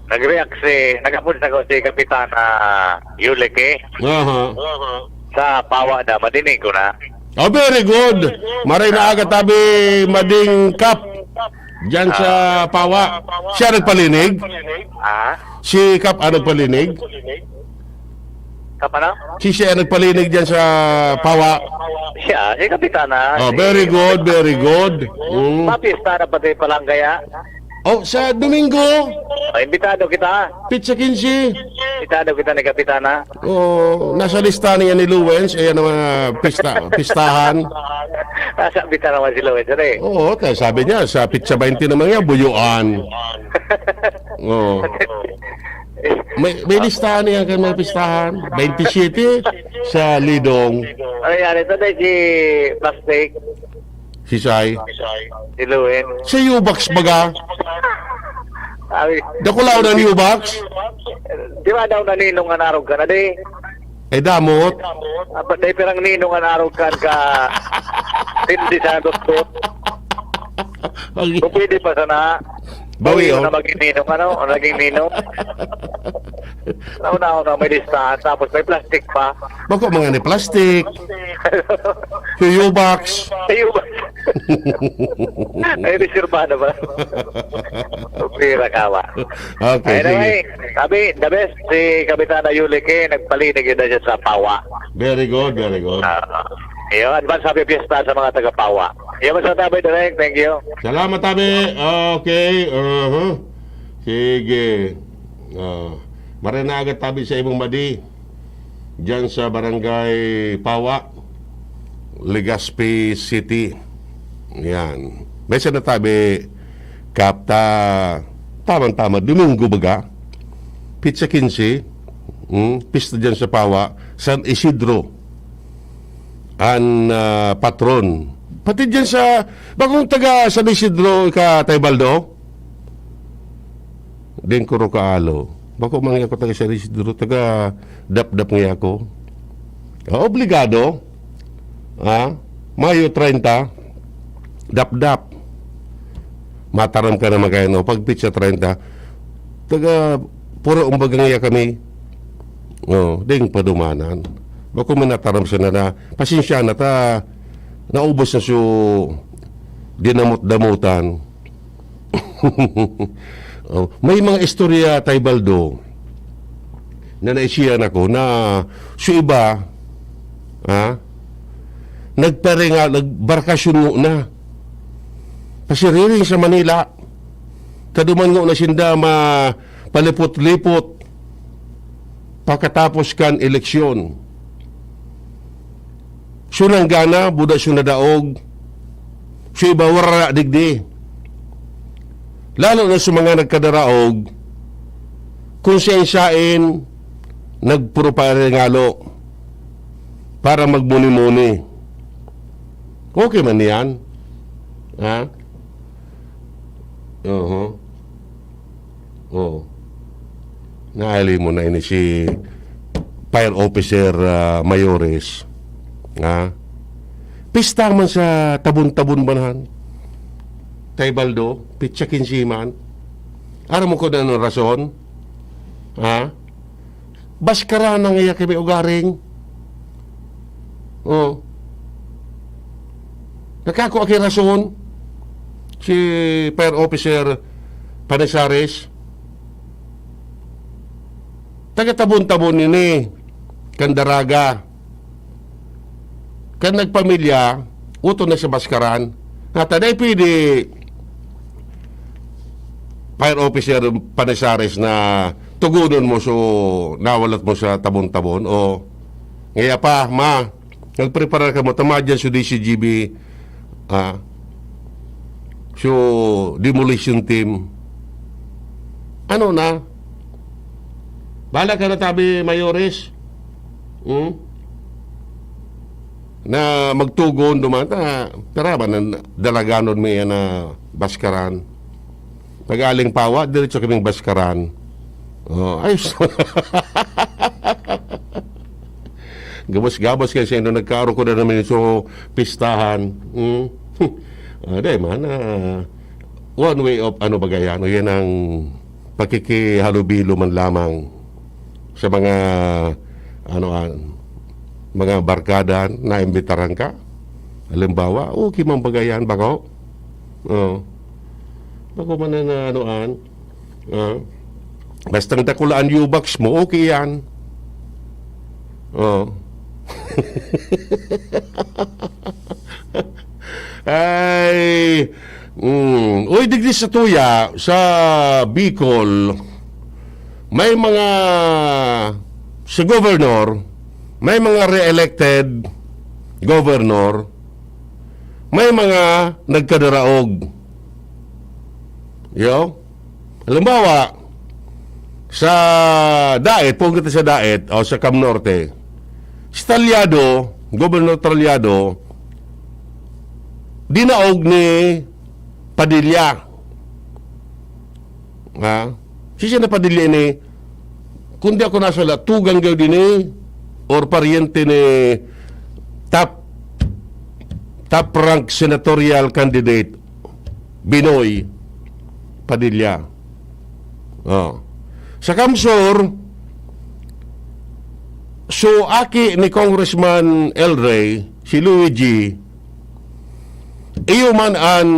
Nag-react si, nag-apod sa si Kapitana Yulike. Aha. Sa pawa na, madinig ko na. Oh, very good. Maray na aga tabi, Mading Kap. Diyan sa Ah. Pawa. Siya nagpalinig? Ah? Si Kap ang nagpalinig? Kapana? Si siya ang nagpalinig diyan sa Pawa. Siya, si Kapitana. Oh, Si very good, very good. Mm. Mapista na pati palanggaya. Oh, sa Domingo, Oh, imbitado kita. Pitsa quince. Imbitado kita ni Kapitana. Oh, nasa lista niya ni Luwens, ayan ang mga pista, pistahan. Nasa bita naman si Luwens, ano eh? Oo, kaya sabi niya, sa pitsa baynte naman niya, buyuan. Oo. May, may listahan niya kan mga pistahan. Baynte siyete sa Lidong. Ano yan? Ito na si Plastic. Si Sai. Si Luwens. Sa Yubax baga? Sabi, Dakulaw na Yubax? Di ba daw naninong an arog ka na, di? Ay, damot. Apat na pirang ninong an arog kan ka. Tindi sa doktor. Pag- Kung pwede pa sana, Bawi, bawi oh. na maging ninong, ano, o naging ninong. Nauna-una, may listahan, tapos may plastic pa. Bako mga ni plastic. Tuyo box. Tuyo box. Ay, reserva na ba? Pira ka ba? Okay, sige. Anyway, sabi, the best, si Kapitana Yuli K, nagpalinig yun na siya sa Pawa. Very good, very good. Ah, yun, advance happy fiesta sa mga taga Pawa. Yun, basta tabi, Direk. Thank you. Salamat, tabi. Okay, uh-huh. Sige. Ah, maranagat tabi sa imong madi. Diyan sa Barangay Pawa, Legazpi City. Yan. May sa natabi, Kap, ta, tama-tama, Domingo baga, Pizza Quince, hmm, pista dyan sa Pawa, San Isidro, an, ah, patron. Pati dyan sa, bakong taga San Isidro ka, Tay Baldo? Din ko ro kaalo. Bako man ako taga San Isidro, taga Dapdap nga ako. Ah, obligado. Ha? Mayo treinta, Dapdap. Mataram ka naman kayo, no? Pag pitsa treinta, taga, puro umbaga nga kami. Oh, ding padumanan. Bako man nataram siya na, na, pasensya na ta, naubos na su dinamot-damotan. Oh, may mga istorya, Tay Baldo, na naisihan ako na su iba, ha, nagparinga-, nagbarkasyon mo na. Pasiriring sa Manila. Kaduman ngo na sinda ma-, palipot-lipot pakatapos kan eleksyon. Su nanggana, buda su nadaog, su iba wara digdi. Lalo na sa mga nagkadaraog, kung siya-siyain, nagpuruparingalo para magmuni-muni. Okay man yan. Ha? Oho. Oo. Naali mo na ini si Fire Officer, ah, Mayores. Ha? Pista man sa tabon-tabon banahan. Tay Baldo, pitsa kinse man. Aram mo kung anong rason? Ha? Baskara na ngaya kami ugaring. Oh. Nakakua ki rason si Fire Officer Panisares. Taga-Tabon-Tabon ini, kan Daraga. Kan nagpamilya, uto na sa Baskaran. Nata, dai pwede, Fire Officer Panisares, na tugunon mo so nawalat mo sa Tabon-Tabon. O, ngaya pa, ma, nagpreparar kamo, tama dyan so D C G B, ah, so demolition team. Ano na? Bahala ka na, tabi, Mayores. Hmm? Na magtugon duman, ta, tara ba, na dalaganon mo yan na Baskaran. Pag-aling Pawa, diretso kaming Baskaran. Oh, ayos. Gabos-gabos kayo sa inyo, nagkaaro ko na naman so pistahan. Hmm? Ah, dai man, ah, one way of, ano ba gaya, no? Yan ang pakikihalubilo man lamang sa mga, ano, ah, mga barkada na imbitaran ka. Halimbawa, okay man ba gaya, bako? Oh. Bako man na, na, ano, an, ah, bastang dakula an U-box mo, okay yan. Oh. Ay, mm. Uy, digdi sa tuya, sa Bicol, may mga, sa governor, may mga re-elected governor, may mga nagkadaraog. Yo? Halimbawa, sa Daet, poon kita sa Daet, o sa Cam Norte, si Talyado, Gobernador Talyado, dinaog ni Padilla. Ha? Si siya na Padilla ini, kung di ako nasala, tugang gayod ini, or paryente ni Tap top rank senatorial candidate, Binoy Padilla. Oh. Sa CamSur, so aki ni Congressman El Rey, si Luigi, iyo man an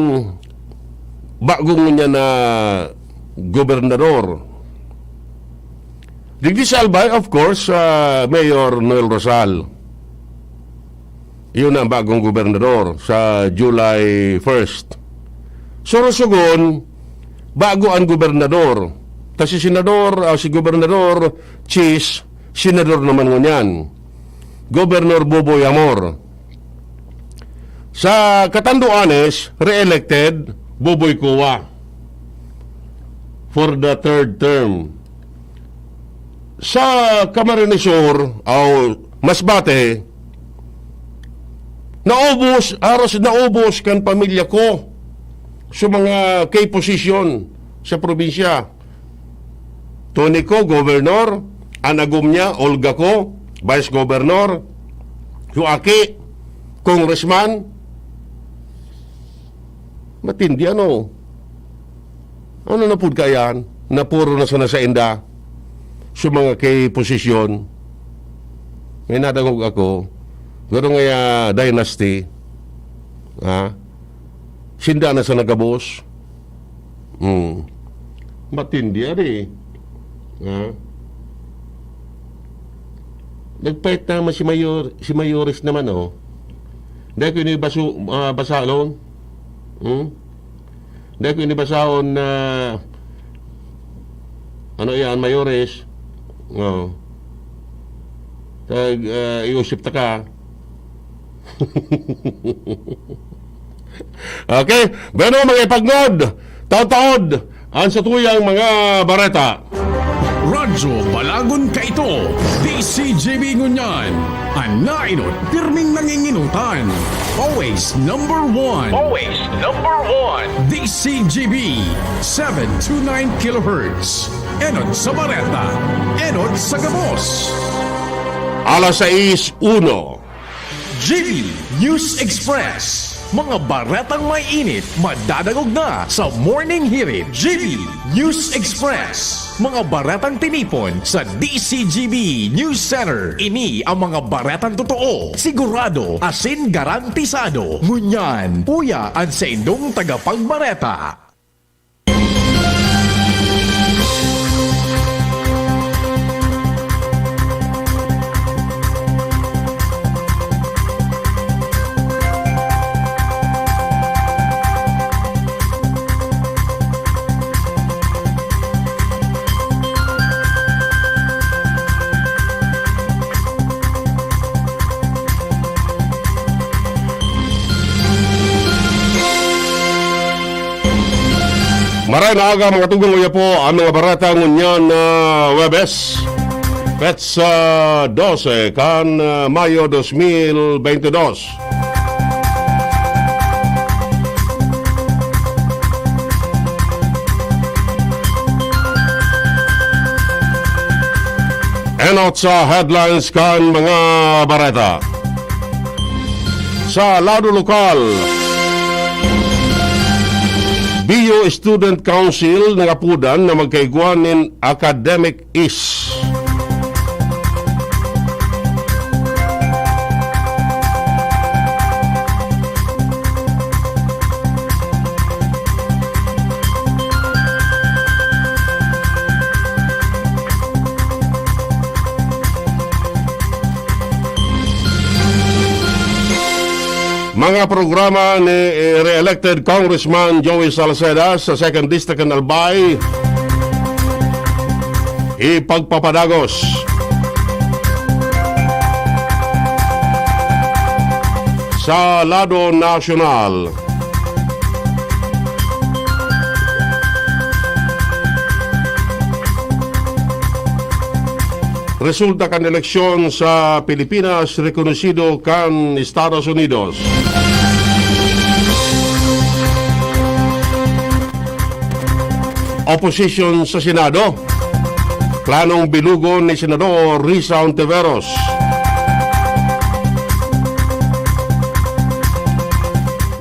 bagong niya na gobernador. Digdi sa Albay, of course, ah, Mayor Noel Rosal. Iyon na ang bagong gobernador sa July first. Sorsogon, bago ang gobernador. Ta si Senador, ah, si Gobernador Chiz, senador naman ngunyan. Gobernador Boboy Amor. Sa Catanduanes, re-elected, Boboy Cua for the third term. Sa Camarines Sur, o Masbate, naubos, haros naubos kan pamilya ko sa mga key position sa probinsya. Tony Co, gobernador, an agom niya, Olga Co, vice governor, yung aki, congressman. Matindi, ano? Ano na pud kaya na puro na sana sa inda sa mga kay posisyon? May nadangog ako. Garo nga ya dynasty. Ha? Sinda na sa nagabos. Hmm. Matindi, ari. Ha? Nagpahit naman si Mayor, si Mayores naman, oh. Dahil ko ini baso, ah, basalon. Hmm? Dahil ko ini basaon na, ano yan, Mayores. Oh. Tag, ah, iusip ta ka. Okay? Bueno, mga ipagnod, taod-taod, ang satuyang mga bareta. Radyo Balagon kaito, D C G B ngunyan. An nainot, pirming nanginginutan. Always number one. Always number one. D C G B, seven two nine kilohertz. Enot sa bareta, enot sa gabos. Alas sais uno. G B News Express. Mga baretang may init, madadangog na sa Morning Hirit. G B News Express. Mga baretang tinipon sa D C G B News Center. Ini ang mga baretang totoo, sigurado, asin garantisado. Ngunyan, uya an saindong tagapagbareta. Maray na aga, mga tugang, uya po ang mga bareta ngunyan na Huwebes, petsa dose kan, ah, Mayo dos mil bente dos. Enot sa headlines kan mga bareta. Sa lado lokal, B U Student Council nangapodan na magkaigwa nin academic ease. Mga programa ni, eh, re-elected Congressman Joey Salceda sa Second District kan Albay, ipagpapadagos sa lado nasyonal. Resulta kan eleksyon sa Pilipinas, rekonosido kan Estados Unidos. Oposisyon sa Senado, planong bilugon ni Senador Risa Ontiveros.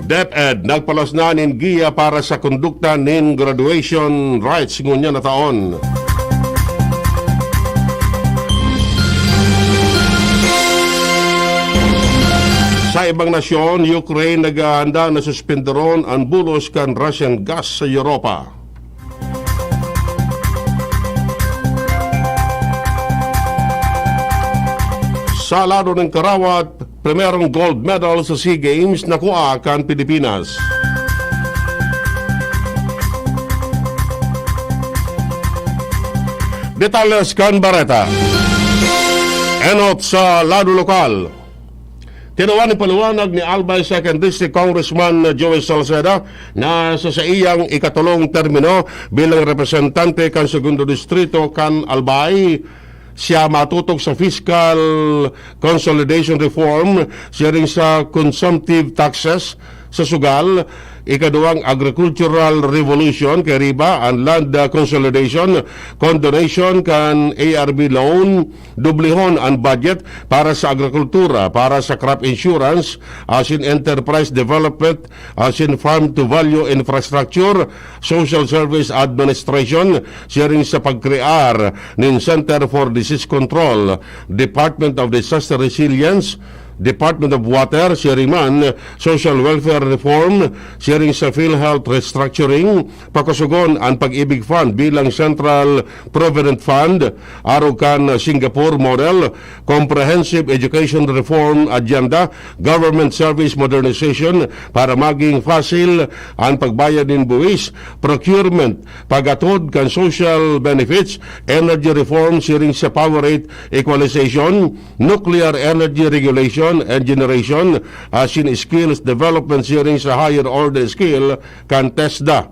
DepEd nagpaluwas na nin giya para sa kondukta nin graduation rites ngunyan na taon. Sa ibang nasyon, Ukraine naghahanda na suspenderon an bulos kan Russian gas sa Europa. Sa lado nin karawat, primerong gold medal sa SEA Games nakua kan Pilipinas. Detalles kan bareta. Enot sa lado lokal. Tinuwan nin paliwanag ni Albay Second District Congressman Joey Salceda na sa saiyang ikatolong termino bilang representante kan Segundo Distrito kan Albay, siya matutok sa fiscal consolidation reform, siring sa consumptive taxes sa sugal, ikaduwang agricultural revolution kay riba an land consolidation, condonation kan A R B loan, dublihon an budget para sa agrikultura, para sa crop insurance, asin enterprise development, asin farm to value infrastructure, social service administration, siring sa pagkrear nin Center for Disease Control, Department of Disaster Resilience, Department of Water, siring man, social welfare reform, siring sa PhilHealth restructuring, pakusugon an Pag-ibig Fund bilang Central Provident Fund, arog kan Singapore model, comprehensive education reform agenda, government service modernization para maging fasil an pagbayad nin buwis, procurement, pag-atod kan social benefits, energy reform siring sa power rate equalization, nuclear energy regulation and generation, asin skills development siring sa higher order skill kan TESDA,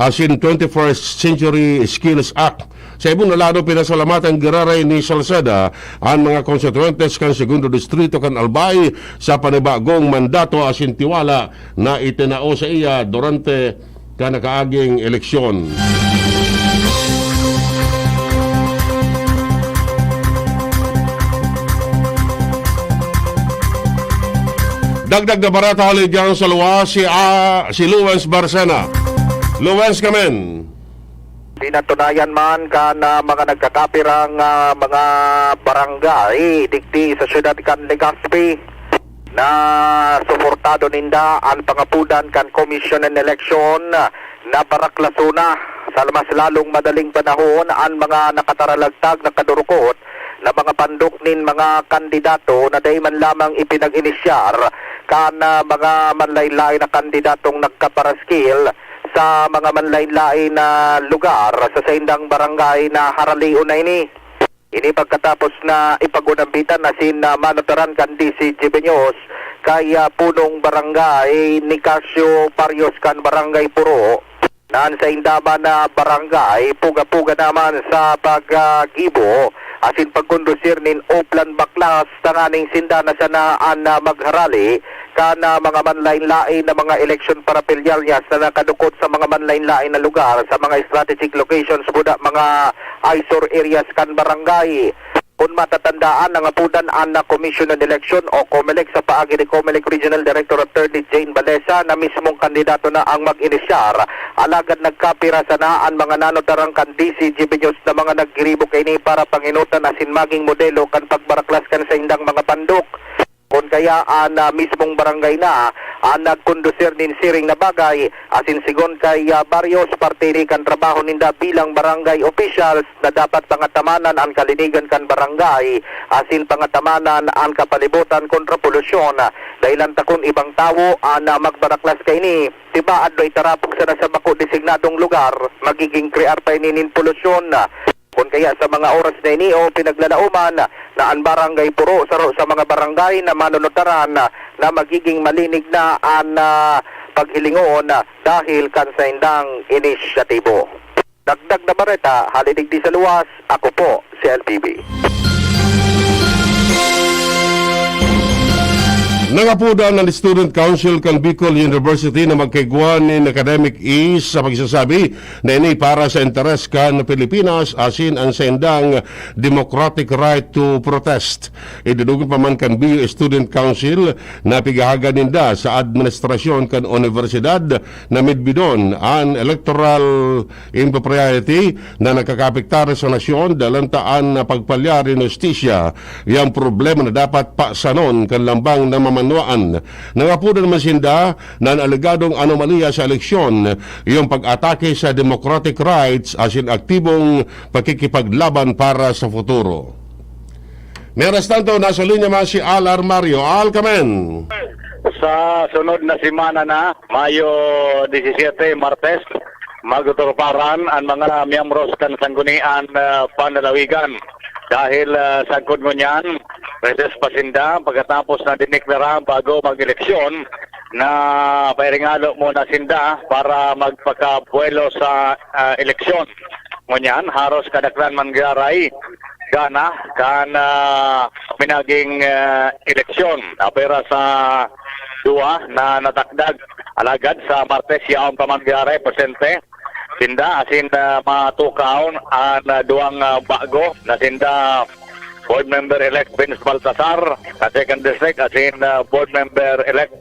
asin twenty-first Century Skills Act. Sa ibong na lado, pinasalamatan giraray ni Salceda an mga konstituyentes kan Segundo Distrito kan Albay sa panibagong mandato asin tiwala na itinao sa iya durante kan nakaaging eleksyon. Dagdag na bareta hali diyan sa luwas, si, ah, si Luwens Barcena. Luwens, kamen. Pinatunayan man kan, ah, mga nagkakapirang, ah, mga barangay digdi sa siyudad kan Legazpi na suportado ninda an pangapodan kan Commission on Election na baraklasona sa mas lalong madaling panahon an mga nakataralagtag na kadurukot na mga pandok nin mga kandidato na dai man lamang ipinag-inisyar kan, ah, mga manlaen-laen na kandidatong nagkaparaskil sa mga manlaen-laen na lugar sa saindang barangay na haralion na ini. Ini pagkatapos na ipag-unambitan asin, ah, manutaran kan D C G B News kay, ah, punong barangay Nicasio Barrios kan Barangay Puro, na an sainda man na barangay puga-puga naman sa pag, ah, gibo asin pagkondusir nin oplan baklas tanganing sinda na sana an, ah, magharali kan, ah, mga manlaen-laen na mga eleksyon paraphernalias na nakadukot sa mga manlaen-laen na lugar sa mga strategic locations, buda mga eyesore areas kan barangay. Kun matatandaan, nangapodan an, ah, Commission on Election o COMELEC sa paagi ni COMELEC Regional Director Attorney Jane Balesa na mismong kandidato na ang mag-inisyar. Alagad nagkapira sana an mga nanutarang kan D C G B News na mga naggiribo kaini para pangenotan asin maging modelo kan pagbaraklas kan saindang mga pandok. Kun kaya an, ah, mismong barangay na an nagkondusir nin siring na bagay, asin sigon kay, ah, Barrios, parte ini kan trabaho ninda bilang barangay officials na dapat pangatamanan an kalinigan kan barangay asin pangatamanan an kapalibutan kontra polusyon. Dahelan ta kun ibang tawo an, ah, magbaraklas kaini, tibaad no itarapok sana sa bako designadong lugar, magiging krear pa ini nin polusyon. Kun kaya sa mga oras na ini o pinaglalaoman na an Barangay Puro saro sa mga barangay na manunutaran na magiging malinig na an, ah, paghilingon dahil kan saindang inisyatibo. Dagdag na bareta, hali digdi sa luwas, ako po si L P B. Nangapodan an Student Council kan Bicol University na magkaigwa nin academic ease sa pagsasabi na ini para sa interes kan Pilipinas asin an saindang democratic right to protest. Idinugod pa man kan B U Student Council na pigahagan ninda sa administrasyon kan unibersidad na midbidon an electoral impropriety na nakakaapektar sa nasyon, dalantaan na pagpalyar nin hustisya. Yang problema na dapat pasanon kan lambang na mamanwaan. Nangapodan naman sinda na an alegadong anomalya sa eleksyon, yung pag-atake sa democratic rights asin aktibong pakikipaglaban para sa futuro. Mientras tanto, nasa linya man si Al Armario. Al, kamen! Sa sunod na semana na, Mayo disisiete, Martes, magtuturparan an mga miyembros kan Sanggunian, ah, Panlalawigan. Dahil, ah, sagkod ngunyan, recess pa sinda pagkatapos na dineklara bago mag-eleksyon na pairingalo muna sinda para magpakabuelo sa, ah, eleksyon. Ngunyan, haros kadaklan man giraray gana kan, ah, minaging, ah, eleksyon. Apera sa duwa na natakdag. Alagad sa Martes, yaon pa man giraray presente sinda asin, ah, matukaw an, ah, duwang, ah, bago na sinda, Board Member-elect Vince Baltasar sa Second District asin, ah, Board Member-elect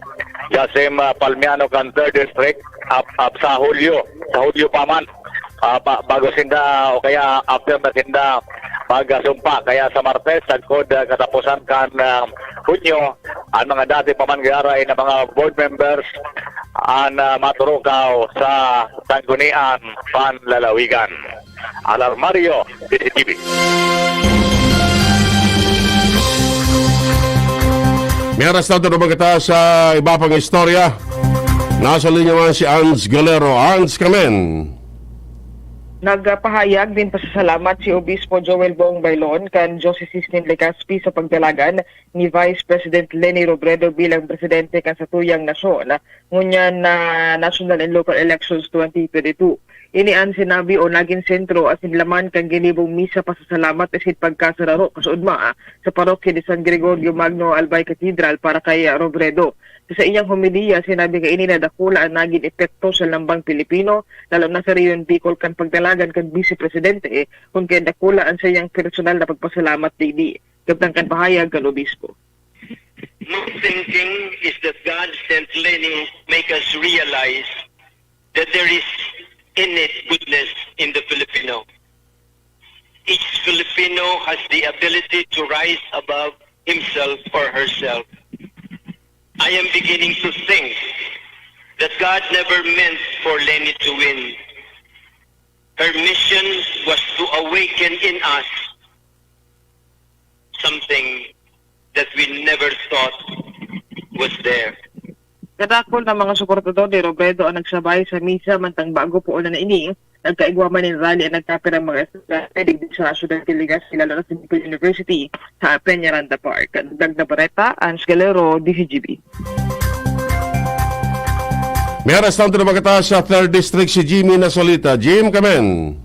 Jasim, ah, Palmiano kan Third District ap, ap, sa Hulyo, sa Hulyo pa man. Ah, ba, bago sinda o kaya after na sinda magsumpa. Kaya sa Martes, sagkod, ah, katapusan kan, ah, Hunyo, ang mga dati pa man giraray na mga board members an, ah, maturukaw sa Sanggunian Panlalawigan. Alarmario, D C T V. Mientras tanto, naman kita sa iba pang istorya. Nasa linya man si Ans Galero. Ans, kamen! Nagpahayag nin pasasalamat si Obispo Joel Bong Baylon kan Diocese nin Legazpi sa pagdalagan ni Vice President Leni Robredo bilang presidente kan satuyang nasyon, ngunyan na national and local elections twenty twenty-two. Ini an sinabi o nagin sentro asin laman kan ginibong misa pasasalamat asin pagkasararo kasaudma sa parokya ni San Gregorio Magno Albay Cathedral para kay Robredo. Sa saiyang homilya, sinabi kaini na dakula an nagin epekto sa lambang Pilipino, lalo na sa Rehiyon Bicol, kan pagdalagan kan Bise Presidente, kun kaya dakula an saiyang personal na pagpasalamat digdi. Kabtang kan pahayag kan obispo. My thinking is that God sent Leni make us realize that there is innate goodness in the Filipino. Each Filipino has the ability to rise above himself or herself. I am beginning to think that God never meant for Leni to win. Her mission was to awaken in us something that we never thought was there. Kadakul na mga suportador ni Robredo ang nagsabay sa misa mantang bago puon na ini. Nagkaigwa man nin rally ang nagkapirang mga estudyante digdi sa National Delegacy, lalo na sa Bicol University, sa Peñaranda Park. Dagdag na bareta, Ans Galero, D C G B. May aras tanto na magkataas sa Third District si Jimmy Nasolita. Jim, kamen.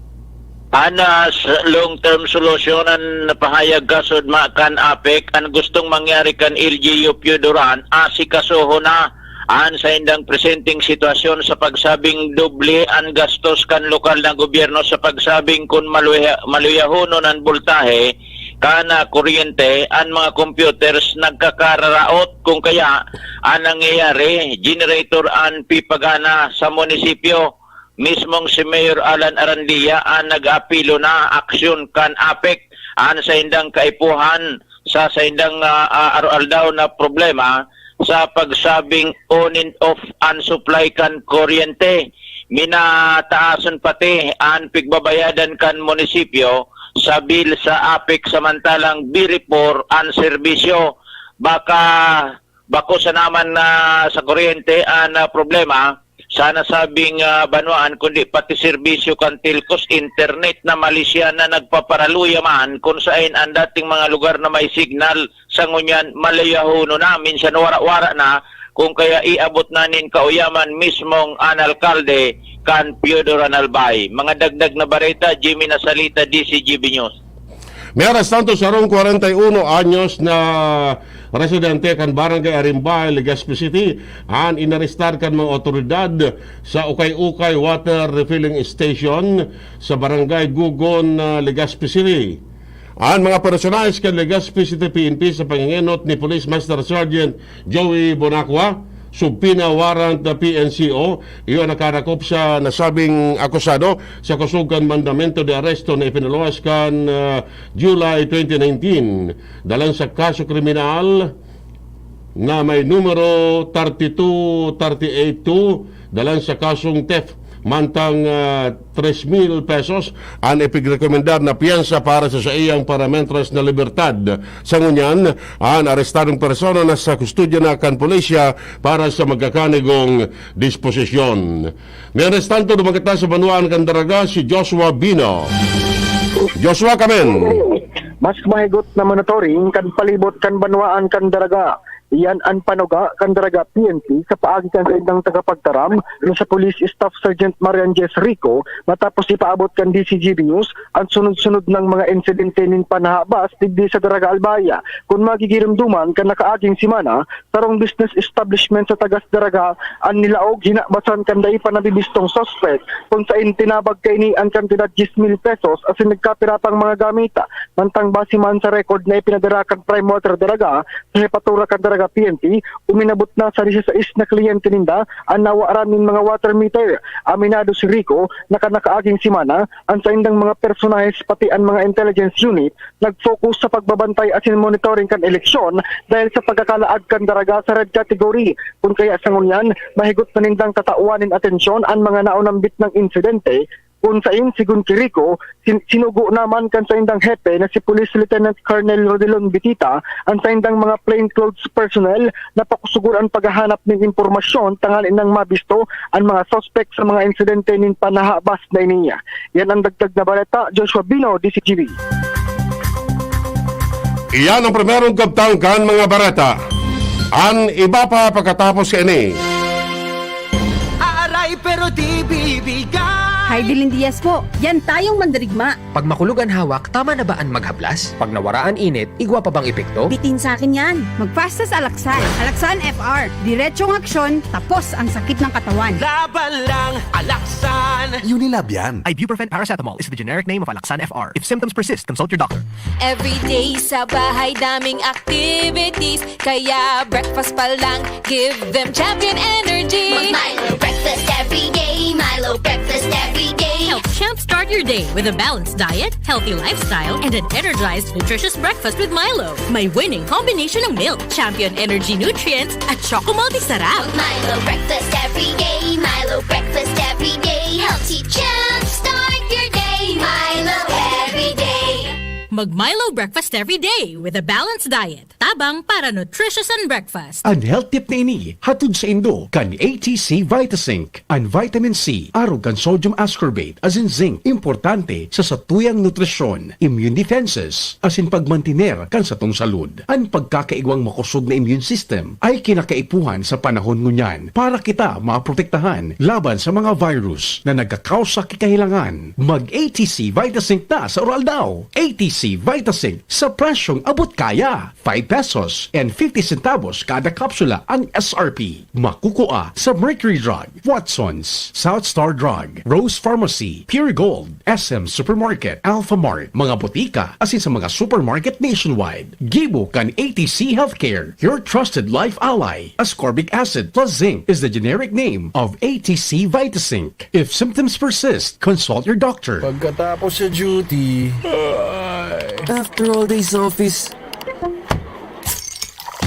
Anas, long-term solution an napahayag kasudma kan APEC. An gustong mangyari kan L G U Pio Duran, asikasohon na an saindang presenteng sitwasyon sa pagsabing doble an gastos kan lokal na gobyerno sa pagsabing kun maluya-, maluyahonon an boltahe kan, ah, kuryente, an mga computers nagkakararaot. Kung kaya, an nangyayari, generator an pipagana sa munisipyo. Mismong si Mayor Alan Arandia an nag-apilo na aksyon kan APEC an saindang kaipuhan sa saindang, ah, ah, araw-aldaw na problema sa pagsabing on and off an supply kan kuryente. Minataasan pati an pigbabayadan kan munisipyo sa bill sa APEC, samantalang very poor an serbisyo. Baka bako sana man na sa kuryente an, ah, problema sa nasabing, ah, banwaan, kundi pati serbisyo kan telcos, internet na malisya na nagpaparaluya man kun saen an dating mga lugar na may signal, sa ngunyan maluyahonon na, minsan wara-wara na, kung kaya iabot na nin kauyaman mismong an alkalde kan Pio Duran Albay. Mga dagdag na bareta, Jimmy Nasalita, D C G B News. Mientras tanto, sarong kwarenta y uno anyos na residente kan Barangay Arimbay, Legazpi City, an inarestar kan mga otoridad sa Ukay-Ukay Water Refilling Station sa Barangay Gugon, ah, Legazpi City. An mga personahes kan Legazpi City P N P sa pangengenot ni Police Master Sergeant Joey Bonacqua, subpoena warrant na P N C O, iyo an nakarakop sa nasabing akusado sa kusog kan mandamento de aresto na ipinaluwas kan, ah, July twenty nineteen. Dalan sa kaso kriminal na may numero thirty-two thirty-eight two, dalan sa kasong theft mantang, ah, tres mil pesos an ipigrekomendar na piyansa para sa saiyang paramentres na libertad. Sa ngunyan, an arestadong persona nasa kustodya na kan pulisya para sa magkakanigong disposisyon. Mientras tanto, dumagat na sa banwaan kan Daraga si Joshua Bino. Joshua, kamen. Mas mahigot na monitoring kan palibot kan banwaan kan Daraga. Iyan an panuga kan Daraga P N P sa paagi kan saindang tagapagtaram na si Police Staff Sergeant Marian Jess Rico matapos ipaabot kan D C G B News an sunod-sunod nang mga insidente nin panahabas digdi sa Daraga Albay. Kun magigiromdoman kan nakaaging semana, sarong business establishment sa Tagas Daraga an nilaog hinabasan kan dai pa nabibistong suspek, kun sain tinabag kaini an kantidad diyes mil pesos asin nagkapira pang mga gamit. Mantang base man sa record na ipinadara kan Prime Water Daraga sa Jefatura kan Daraga P N P, uminabot na sa disisais na kliyente ninda an nawaran nin mga water meter. Aminado si Rico na kan nakaaging semana, an saindang mga personahes pati an mga intelligence unit nag-focus sa pagbabantay asin monitoring kan eleksyon dahil sa pagkakalaag kan Daraga sa red category. Kun kaya sa ngunyan, mahigot na nindang tatawan nin atensyon an mga naunambit nang insidente, kun sain, sigon ki Rico, sin- sinugo naman kan saindang hepe na si Police Lieutenant Colonel Rodilon Bitita an saindang mga plainclothes personnel na pakusugon an paghahanap nin impormasyon tanganing mabisto an mga suspek sa mga insidente nin panahabas na ini. Yan ang dagdag na baleta, Joshua Bino, D C G B. Iyan ang primerong kabtang kan mga bareta. An iba pa pagkatapos kaini. Aaray pero di bibigay. Hi, Dilin Diaz po. Yan tayong mandirigma. Pag makulog an hawak, tama na ba an maghablas? Pag nawara an init, igwa pa bang epekto? Bitin sa akin yan. Magpastas Alaksan. Alaksan F R. Diretsong aksyon, tapos ang sakit ng katawan. Laban lang, Alaksan. Unilab yan. Ibuprofen paracetamol is the generic name of Alaxan F R. If symptoms persist, consult your doctor. Everyday sa bahay daming activities. Kaya breakfast pa lang, give them champion energy. Mag Milo breakfast every day. Milo breakfast every day. Help jumpstart your day with a balanced diet, healthy lifestyle, and an energized, nutritious breakfast with Milo. May winning combination ng milk, champion energy nutrients, at choco multi sarap. Mag Milo breakfast every day. Milo breakfast every day. Helps you jumpstart your day. Milo every day. Mag Milo breakfast every day with a balanced diet. Tabang para nutritious and breakfast. An health tip na ini hatod saindo kan A T C Vitazinc. An vitamin C, arog kan sodium ascorbate, asin zinc, importante sa satuyang nutrisyon, immune defenses, asin pagmantiner kan satong salud. An pagkakaigwang makosog na immune system ay kinakaipuhan sa panahon ngunyan para kita maprotektahan laban sa mga virus na nagkakausa ki kahilangan. Mag A T C Vitazinc na sa Uraldaw. A T C Vitazinc sa presyong abot kaya. Five pesos and fifty centavos kada kapsula ang S R P. Makukua sa Mercury Drug, Watson's, South Star Drug, Rose Pharmacy, Pure Gold, S M Supermarket, Alpha Mart, mga botika, asin sa mga supermarket nationwide. Gibo kan A T C Healthcare, your trusted life ally. Ascorbic acid plus zinc is the generic name of A T C Vitazinc. If symptoms persist, consult your doctor. Pagkatapos sa duty, after all days office,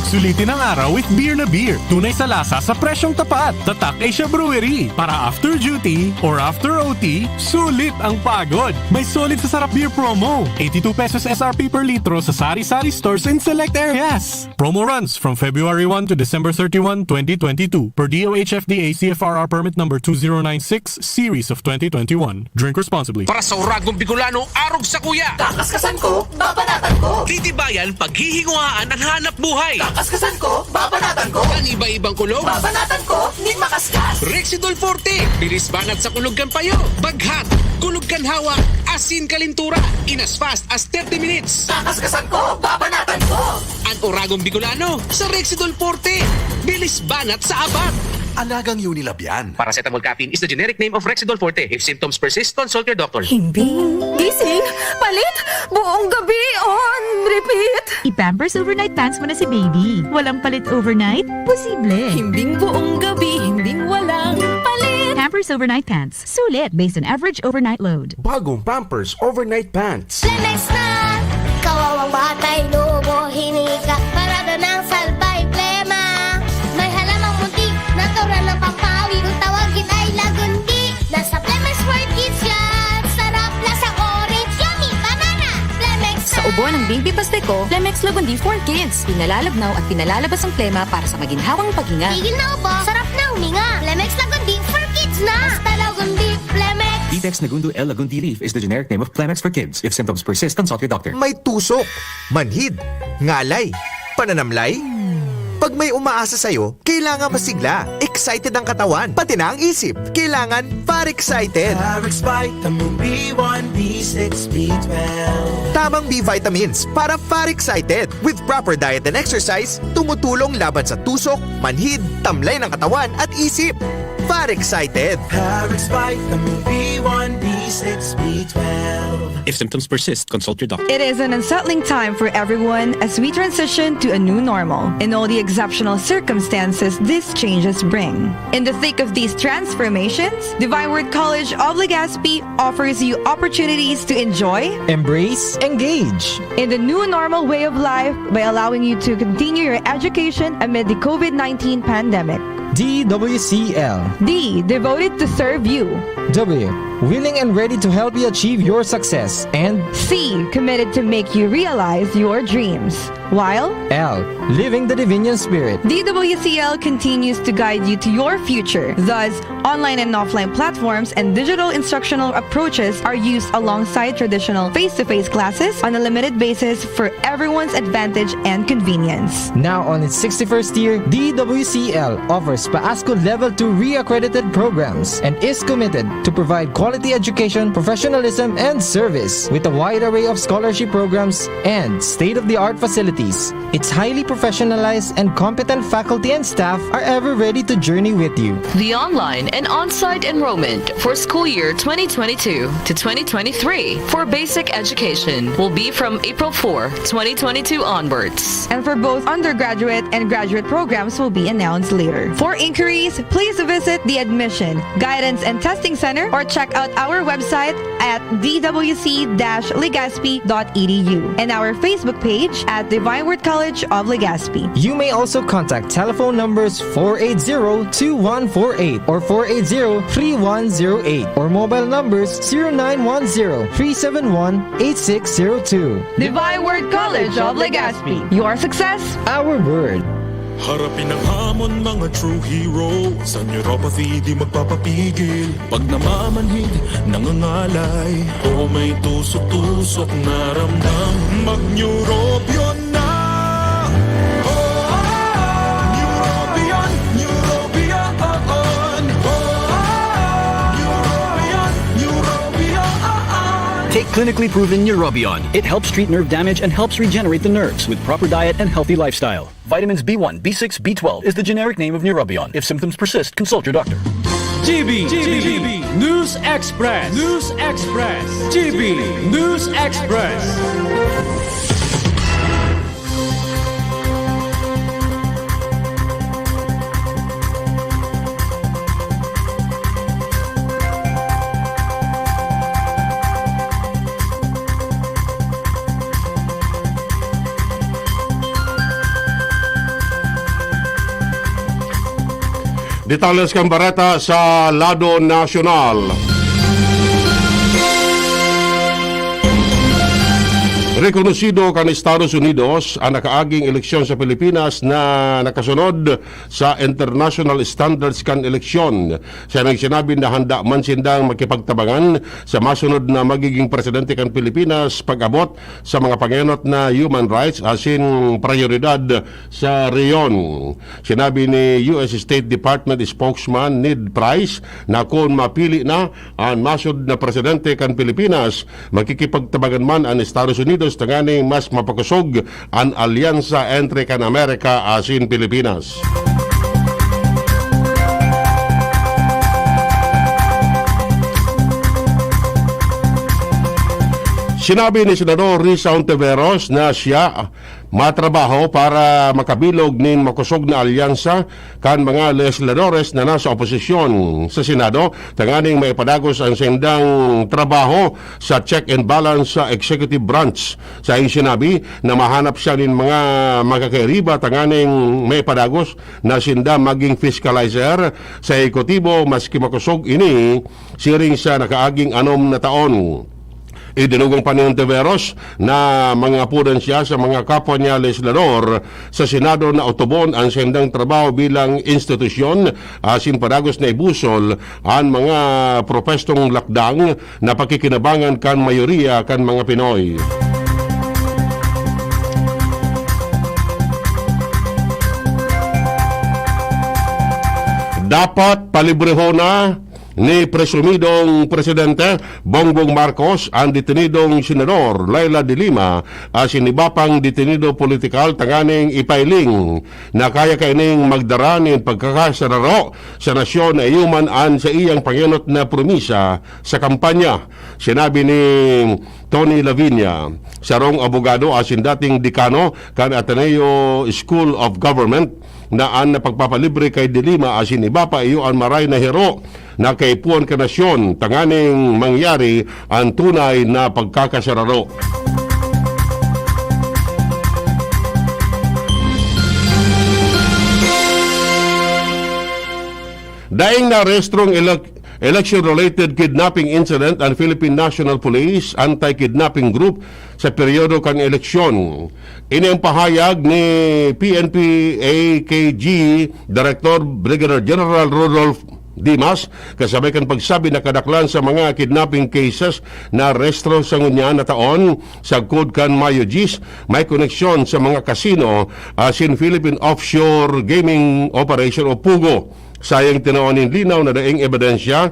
Sulitin ang araw with beer na beer. Tunay sa lasa sa presyong tapat. Tatak Asia Brewery. Para after duty or after O T, sulit ang pagod. May sulit sa sarap beer promo. Eighty-two pesos S R P per litro sa sari-sari stores in select areas. Promo runs from February one to December thirty-one, twenty twenty-two, per D O H F D A C F R R permit number two zero nine six, series of twenty twenty-one. Drink responsibly. Para sa Uragong Bicolano, arog sa kuya. Kakaskasan ko, babanatan ko. Titibayan, paghihinguhaan ang hanap buhay. Kakaskasan ko, babanatan ko. Ang iba-ibang kulog. Babanatan ko, nin makaskas. Rexidol Forte, bilis banat sa kulog kan payo. Baghat, kulog kan hawak, Asin kalintura in as fast as thirty minutes. Kakaskasan ko, babanatan ko! An Oragon Bicolano sa Rexidol Forte. Bilis banat sa abat. Alagang Unilab yan. Paracetamol caffeine is the generic name of Rexidol Forte. If symptoms persist, consult your doctor. Himbing, gising, palit, buong gabi on repeat. I-Pampers Overnight Pants mo na si baby. Walang palit overnight? Posible. Himbing buong gabi, himbing walang palit. Pampers Overnight Pants. Sulit based on average overnight load. Bagong Pampers Overnight Pants. Flemex na! Kawawang batay, lobo, hinika, parada ng salbay, plema. May halamang munti, natural ng pampawi, kung tawagin ay lagundi. Nasa Flemex for Kids yan! Sarap, lasang orange, yummy, banana! Flemex Sa na! Ubo ng Baby Pasteco, Flemex Lagundi for Kids. Pinalalabnaw at pinalalabas ang plema para sa maginhawang paghinga. Tigil na ubo, sarap na huminga. Flemex Lagundi for Kids na! Basta Lagundi, Flemex! Ditex Nagundo L Lagundi Leaf is the generic name of Flemex for Kids. If symptoms persist, consult your doctor. May tusok, manhid, ngalay, pananamlay. Pag may umaasa sa'yo, kailangan masigla. Excited ang katawan, pati na ang isip. Kailangan Far Excited. Far Excited. Tamang B one, B six, B twelve. Tamang B vitamins para Far Excited. With proper diet and exercise, tumutulong laban sa tusok, manhid, tamlay ng katawan at isip. Far Excited. Far Excited. Tamang B one, B six, B twelve. If symptoms persist, consult your doctor. It is an unsettling time for everyone as we transition to a new normal and all the exceptional circumstances these changes bring. In the thick of these transformations, Divine Word College of Legazpi offers you opportunities to enjoy, embrace, engage in the new normal way of life by allowing you to continue your education amid the COVID nineteen pandemic. D W C L. D, devoted to serve you. W, willing and ready to help you achieve your success. And C, committed to make you realize your dreams. While L, living the Divinian Spirit. D W C L continues to guide you to your future. Thus, online and offline platforms and digital instructional approaches are used alongside traditional face-to-face classes on a limited basis for everyone's advantage and convenience. Now on its sixty-first year, D W C L offers PAASCU Level two re-accredited programs and is committed to provide quality education, professionalism, and service with a wide array of scholarship programs and state-of-the-art facilities. Its highly professionalized and competent faculty and staff are ever ready to journey with you. The online and on-site enrollment for school year twenty twenty-two to twenty twenty-three for basic education will be from April four, twenty twenty-two onwards. And for both undergraduate and graduate programs will be announced later. For inquiries, please visit the Admission, Guidance and Testing Center or check out our website at d w c dash legazpi dot e d u and our Facebook page at Divine Word College of Legazpi. You may also contact telephone numbers four eight zero, two one four eight or four eight zero, three one zero eight or mobile numbers zero nine one zero, three seven one, eight six zero two. Divine Word College of Legazpi. Your success, our word. Harapin ang hamon, mga true hero. Sa neuropathy, di magpapapigil. Pag namamanhid, nangangalay, o may tusok-tusok na ramdam, mag-Neurobion na! Oh, oh, oh. Neurobion, Neurobion, oh, oh. Oh, oh, oh. Neurobion, Neurobion, oh, oh. Take clinically proven Neurobion. It helps treat nerve damage and helps regenerate the nerves with proper diet and healthy lifestyle. Vitamins B one, B six, B twelve is the generic name of Neurobion. If symptoms persist, consult your doctor. G B, G B, News Express, News Express, G B, News Express. Detalles kan bareta sa lado nasyonal. Rekonosido kan Estados Unidos an nakaaging eleksyon sa Pilipinas na nakasunod sa international standards kan eleksyon. Siya nagsinabi na handa man sindang makipagtabangan sa masunod na magiging presidente kan Pilipinas pag-abot sa mga pangenot na human rights asin prayoridad sa rehiyon. Sinabi ni U S State Department spokesman Ned Price na kun mapili na an masunod na presidente kan Pilipinas, makikipagtabangan man an Estados Unidos tanganing mas mapakosog an alyansa entre kan Amerika asin Pilipinas. Sinabi ni Senador Risa Hontiveros na siya matrabaho para makabilog nin makosog na alyansa kan mga legisladores na nasa oposisyon sa Senado tanganing maipadagos an saindang trabaho sa check and balance sa executive branch. Sa iyong sinabi na mahanap siya nin mga makakairiba tanganing maipadagos na sinda maging fiscalizer sa ehekutibo maski makosog ini siring sa nakaaging anom na taon. Idinugang pa ni Hontiveros na mangapodan siya sa mga kapwa niya legislador sa Senado na otobon an saindang trabaho bilang institusyon asin padagos na ibusol an mga propwestong lakdang na pakikinabangan kan mayoriya kan mga Pinoy. Dapat palibrehon na ni presumidong Presidente Bongbong Marcos an detenidong Senador Leila de Lima asin iba pang detenido politikal tanganing ipailing na kaya kaining magdara nin pagkakasararo sa nasyon na iyo man an saiyang pangenot na promisa sa kampanya. Sinabi ni Tony Lavinia, sarong abogado asin dating dekano kan Ateneo School of Government, na an pagpapalibre kay De Lima asin iba pa iyo an maray na hero na kaipuhan kan nasyon tanganing mangyari an tunay na pagkakasararo. Daing narestrong elek- election-related kidnapping incident an Philippine National Police Anti-Kidnapping Group sa peryodo kan eleksyon. Ini ang pahayag ni P N P A K G Director Brigadier General Rodolph Dimas, kasabay kan pagsabi na kadaklan sa mga kidnapping cases na rehistro sa ngunyan na taon, sagkod kan Mayo diyes, may koneksyon sa mga kasino asin Philippine Offshore Gaming Operation o POGO. Sayang, tinawan nin linaw na daing ebidensya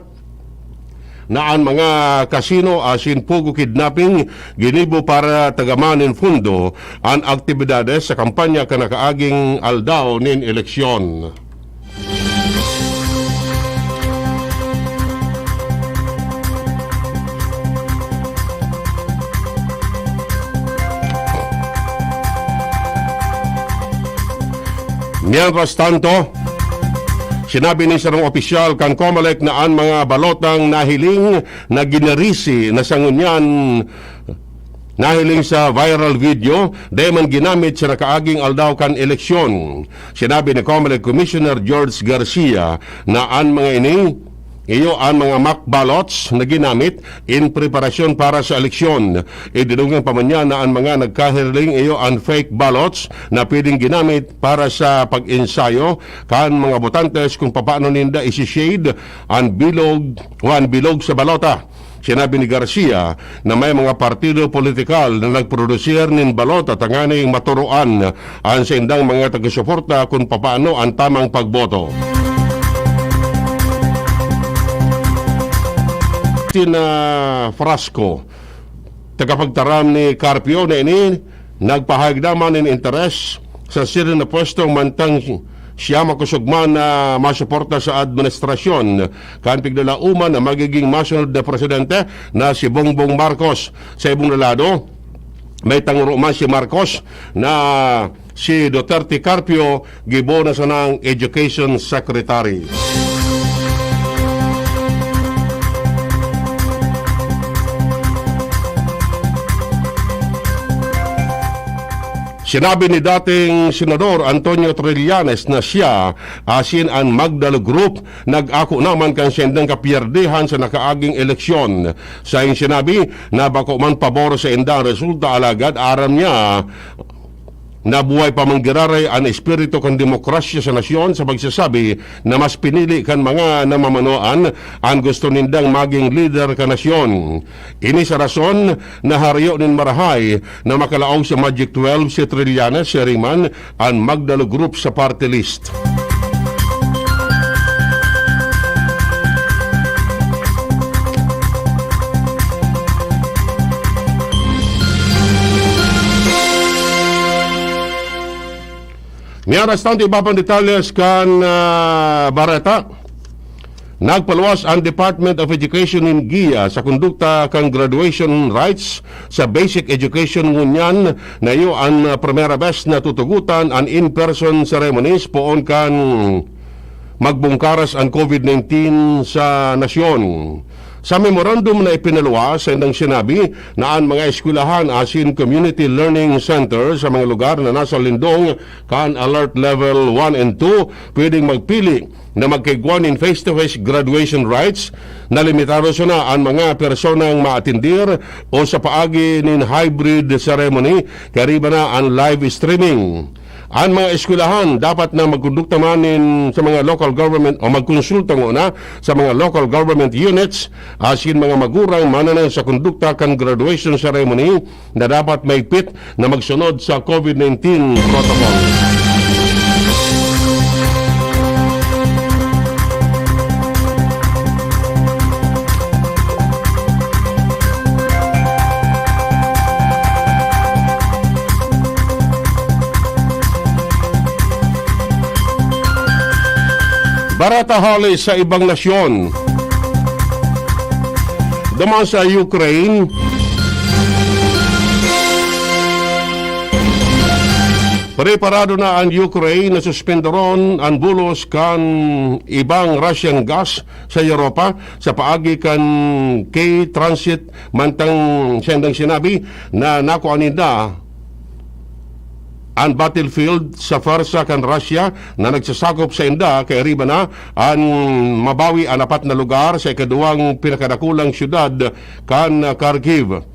na an mga kasino asin POGO kidnapping ginibo para tagaman nin pondo an aktibidades sa kampanya kan nakaaging aldaw nin eleksyon. Mientras tanto, sinabi ni sarong opisyal kan COMELEC na an mga balotang nahiling na ginarisi na sa ngunyan nahiling sa viral video, dai man ginamit sa nakaaging aldaw kan eleksyon. Sinabi ni COMELEC Commissioner George Garcia na an mga ini, iyo an mga mock ballots na ginamit in preparasyon para sa eleksyon. Idinungan pa man niya na an mga nagkahiling iyo an fake ballots na pwedeng ginamit para sa pag-ensayo kan mga botantes kung papaano ninda isi-shade an bilog o an bilog sa balota. Sinabi ni Garcia na may mga partido politikal na nagprodusir nin balota tanganing maturoan an saindang mga taga-suporta kun papaano an tamang pagboto. Tina Frasco, tagapagtaram ni Carpio na ini, nagpahayag naman nin interes sa siring na pwesto mantang siya makosog man na masuporta sa administrasyon kan piglalauman na magiging masunod na presidente na si Bongbong Marcos. Sa ibong na lado, may tangro man si Marcos na si Duterte Carpio gibo na sanang Education Secretary. Sinabi ni dating Senador Antonio Trillanes na siya asin an Magdalo Group nag-ako naman kan saindang kapiyerdehan sa nakaaging eleksyon. Saing sinabi na bako man pabor sainda an resulta, alagad aram niya na buhay pa man giraray an espiritu kan demokrasya sa nasyon sa pagsasabi na mas pinili kan mga namamanoan an gusto nindang maging lider kan nasyon. Ini sa rason na harayo nin marahay na makalaog sa Magic twelve si Trillanes, siring man an Magdalo Group sa party list. Miyaras tanto iba pang detalyes kan, ah, bareta. Nagpaluwas an Department of Education nin giya sa kondukta kan graduation rites sa basic education ngunyan na iyo an, ah, primera bes na tutugotan an in-person ceremonies poon kan magbungkaras an COVID nineteen sa nasyon. Sa memorandum na ipinaluwas, saindang sinabi na an mga eskwelahan asin community learning center sa mga lugar na nasa lindong kan Alert Level one and two pwedeng magpili na magkaigwa nin face-to-face graduation rites na limitado sana an mga personang maatendir o sa paagi nin hybrid ceremony, kariba na an live streaming. An mga eskwelahan dapat na magkondukta man nin sa mga local government o magkonsulta ngona sa mga local government units asin mga magurang mananang sa kondukta kan graduation ceremony na dapat maigpit na magsunod sa COVID nineteen protocol. Bareta hali sa ibang nasyon. Duman sa Ukraine, preparado na an Ukraine na suspendoron an bulos kan ibang Russian gas sa Europa sa paagi kan Key Transit, mantang saindang sinabi na nakua ninda an battlefield sa pwersa kan Russia na nagsasakop sainda, kaya riba na an mabawi an apat na lugar sa ikaduwang pinakadakulang syudad kan Kharkiv.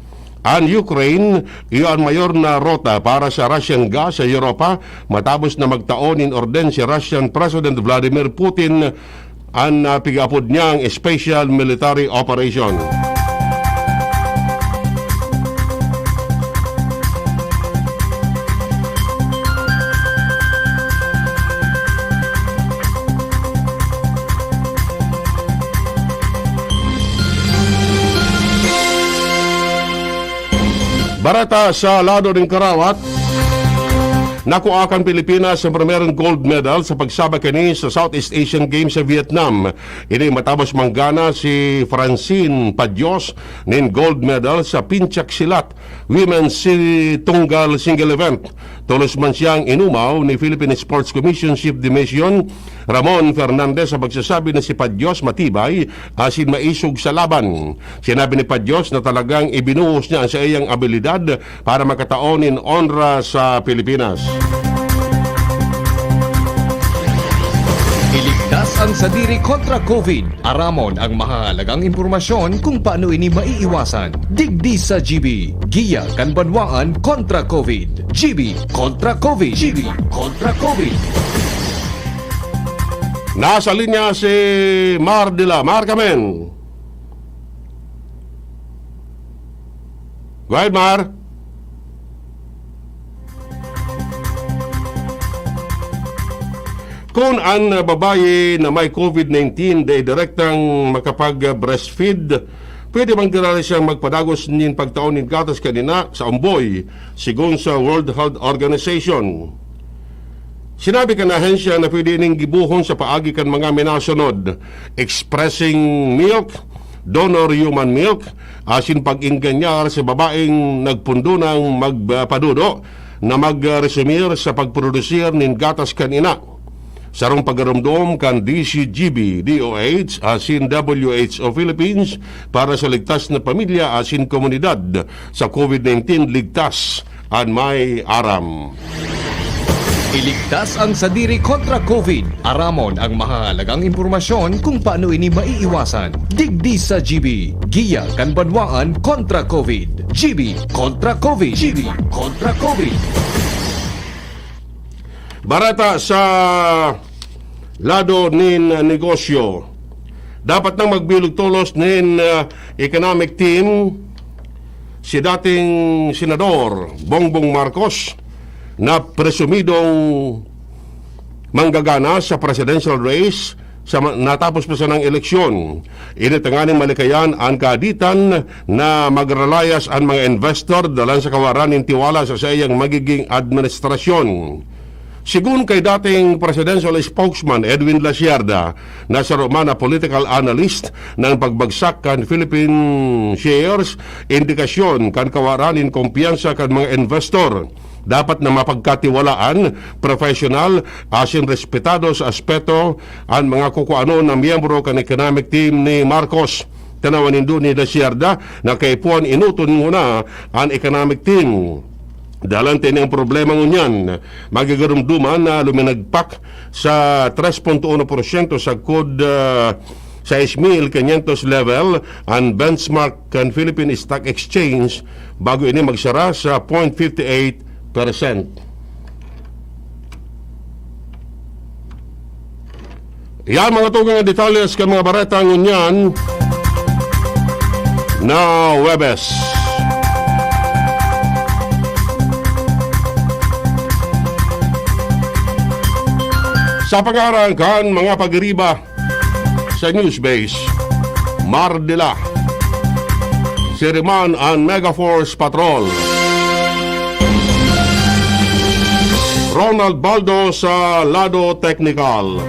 An Ukraine, iyo an mayor na rota para sa Russian gas sa Europa, matapos na magtao nin orden si Russian President Vladimir Putin an, ah, pig-apod niyang special military operation. Bareta sa lado nin karawat, nakua kan Pilipinas ang primerong gold medal sa pagsabak ini sa Southeast Asian Games sa Vietnam. Ini matapos manggana si Francine Padios nin gold medal sa pinchak silat, women's si tunggal single event. Tolos man siyang inumaw ni Philippine Sports Commission Chief de Mission Ramon Fernandez sa pagsasabi na si Padios matibay asin maisog sa laban. Sinabi ni Padios na talagang ibinuhos niya ang saiyang abilidad para makatao nin onra sa Pilipinas. Iligtas ang sadiri kontra COVID. Aramon ang mahahalagang impormasyon kung paano ini maiiwasan. Digdi sa G B, Giya kan Banwaan kontra COVID. G B kontra COVID. G B kontra COVID. Nasa linya si Mar Dila. Mar, kamen. Go ahead, Mar. Kun an babayi na may COVID nineteen dai direktang makapag-breastfeed, pwede man giraray siyang magpadagos nin pagtao nin gatas kan ina sa umboy, sigon sa World Health Organization. Sinabi kan ahensya na pwede ning gibohon sa paagi kan mga minasunod: expressing milk, donor human milk, asin pag-engganyar sa babaeng nagpundonang magpadudo na mag-resumir sa pagprodusir nin gatas kan ina. Sarong pagaromdom kan D C G B, D O H asin W H O Philippines para sa ligtas na pamilya asin komunidad sa COVID nineteen, ligtas an may aram. Iligtas ang sadiri kontra COVID. Aramon ang mahahalagang impormasyon kung paano ini maiiwasan. Digdi sa G B, Giya kan Banwaan kontra COVID. G B kontra COVID. G B kontra COVID. Bareta sa lado nin negosyo. Dapat nang magbilog tolos nin, ah, economic team si dating Senador Bongbong Marcos na presumidong manggagana sa presidential race sa ma-, natapos pa sanang eleksyon. Ini tanganing malikayan an kaaditan na magralayas an mga investor dalan sa kawaran nin tiwala sa saiyang magiging administrasyon. Sigun kay dating presidential spokesman Edwin Lasiarda, na saro man na political analyst, na an pagbagsak kan Philippine shares indikasyon kan kawaran nin kumpiyansa kan mga investor. Dapat na mapagkatiwalaan, professional, asin respetado sa aspeto an mga kukuanon na miyembro kan economic team ni Marcos. Tanawan nindo ni Lasiarda na kaipuhan enoton nguna an economic team. Dalan ta ini an problema ngunyan. Magigiromdoman na luminagpak sa tres punto uno porsyento sagkod, ah, sais mil quinientos level an benchmark kan Philippine Stock Exchange bago ini magsara sa point fifty eight percent. Yan mga tugang na detalye sa mga bareta ngunyan na Huwebes. Sa pangaran kan mga pagiriba sa Newsbase, Mardila, Siriman and Megaforce Patrol. Ronald Baldo sa lado teknikal.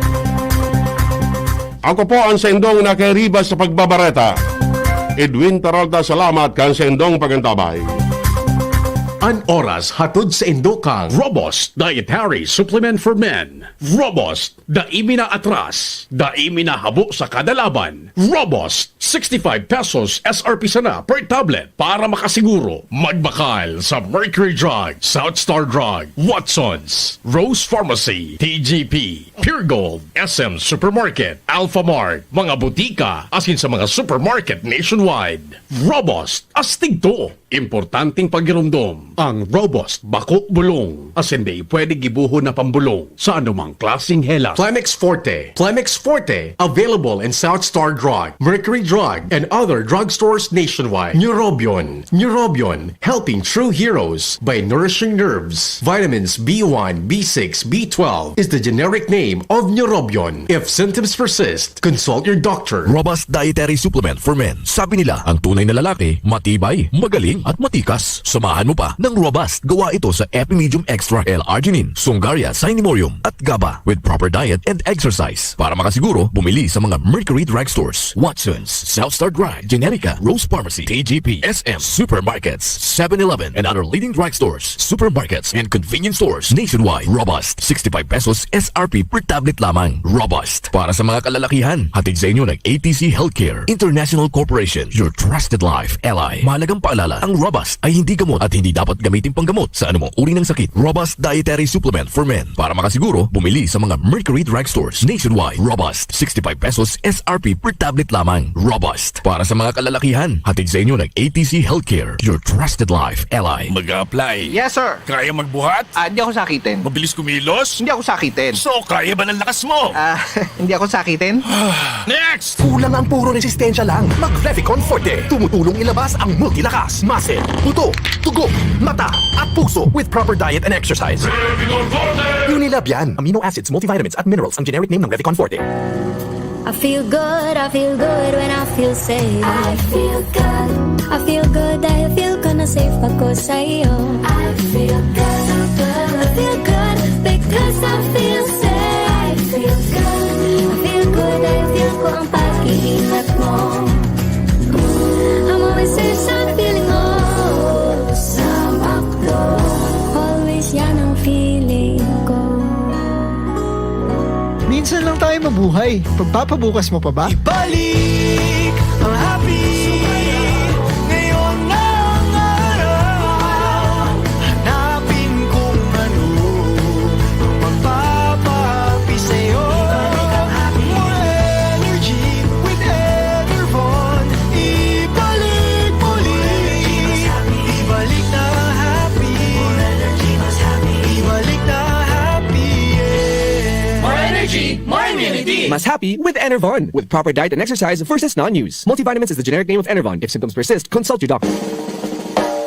Ako po ang saindong nakairiba sa pagbabareta. Edwin Peralta, salamat kan saindong pagantabay. An oras hatod saindo kan Robust Dietary Supplement for Men. Robust, dai mi naatras, dai mi nahabo sa kada laban. Robust, sixty-five pesos S R P sana per tablet. Para makasiguro, magbakal sa Mercury Drug, South Star Drug, Watsons, Rose Pharmacy, T G P, Pure Gold, S M Supermarket, Alphamart, mga butika, asin sa mga supermarket nationwide. Robust, astig to. Importanteng pagiromdom, ang Robust bako bulong, asin dai pwede gibohon na pambulong sa anumang klaseng helat. Plemex Forte. Plemex Forte, available in South Star Drug, Mercury Drug, and other drugstores nationwide. Neurobion. Neurobion, helping true heroes by nourishing nerves. Vitamins B one, B six, B twelve is the generic name of Neurobion. If symptoms persist, consult your doctor. Robust Dietary Supplement for Men. Sabi nila, ang tunay na lalaki, matibay, magaling, at matikas. Samahan mo pa ng Robust. Gawa ito sa Epimedium Extra, L-arginine, Sungaria, Cinemorium, at GABA. With proper diet and exercise. Para makasiguro, bumili sa mga Mercury Drugstores, Watsons, South Star Drug, Generica, Rose Pharmacy, T G P, S M, supermarkets, Seven Eleven, and other leading drugstores, supermarkets, and convenience stores nationwide. Robust, sixty-five pesos S R P per tablet lamang. Robust, para sa mga kalalakihan. Hatid sa inyo ng A T C Healthcare International Corporation, your trusted life ally. Mahalagang paalala, ang Robust ay hindi gamot at hindi dapat gamitin panggamot sa anumang uri ng sakit. Robust Dietary Supplement for Men. Para makasiguro, bumili sa mga Mercury Drugstores nationwide. Robust, sixty-five pesos S R P per tablet lamang. Robust, para sa mga kalalakihan. Hatid sa inyo ng A T C Healthcare, your trusted life ally. Mag-a-apply. Yes, sir. Kaya magbuhat? Ah, hindi ako sakitin. Mabilis kumilos? Hindi ako sakitin. So, kaya ba ng lakas mo? Ah, hindi ako sakitin. Next! Kulang ang puro resistensya lang. Mag-Revicon Forte. Tumutulong ilabas ang multilakas, muscle, buto, dugo, mata, at puso with proper diet and exercise. Revicon Forte! Unilab yan. Amino acids, multivitamins, at minerals ang generic name ng Revicon Forte. I feel good, I feel good when I feel safe. I feel good. I feel good, I feel good na safe ako sa iyo. I feel good, I feel good because I feel safe. I feel good, I feel good, I feel ko ang pag-iingat mo. I'm always safe sa feeling mo. Sa McDo. Always yan ang feeling ko. Minsan lang tayo mabuhay. Pagpapabukas mo pa ba? Ibalik ang happy. Ngayon na ang araw. Hanapin kung ano ang G, more immunity. Mas happy with Enervon. With proper diet and exercise versus non-use. Multivitamins is the generic name of Enervon. If symptoms persist, consult your doctor.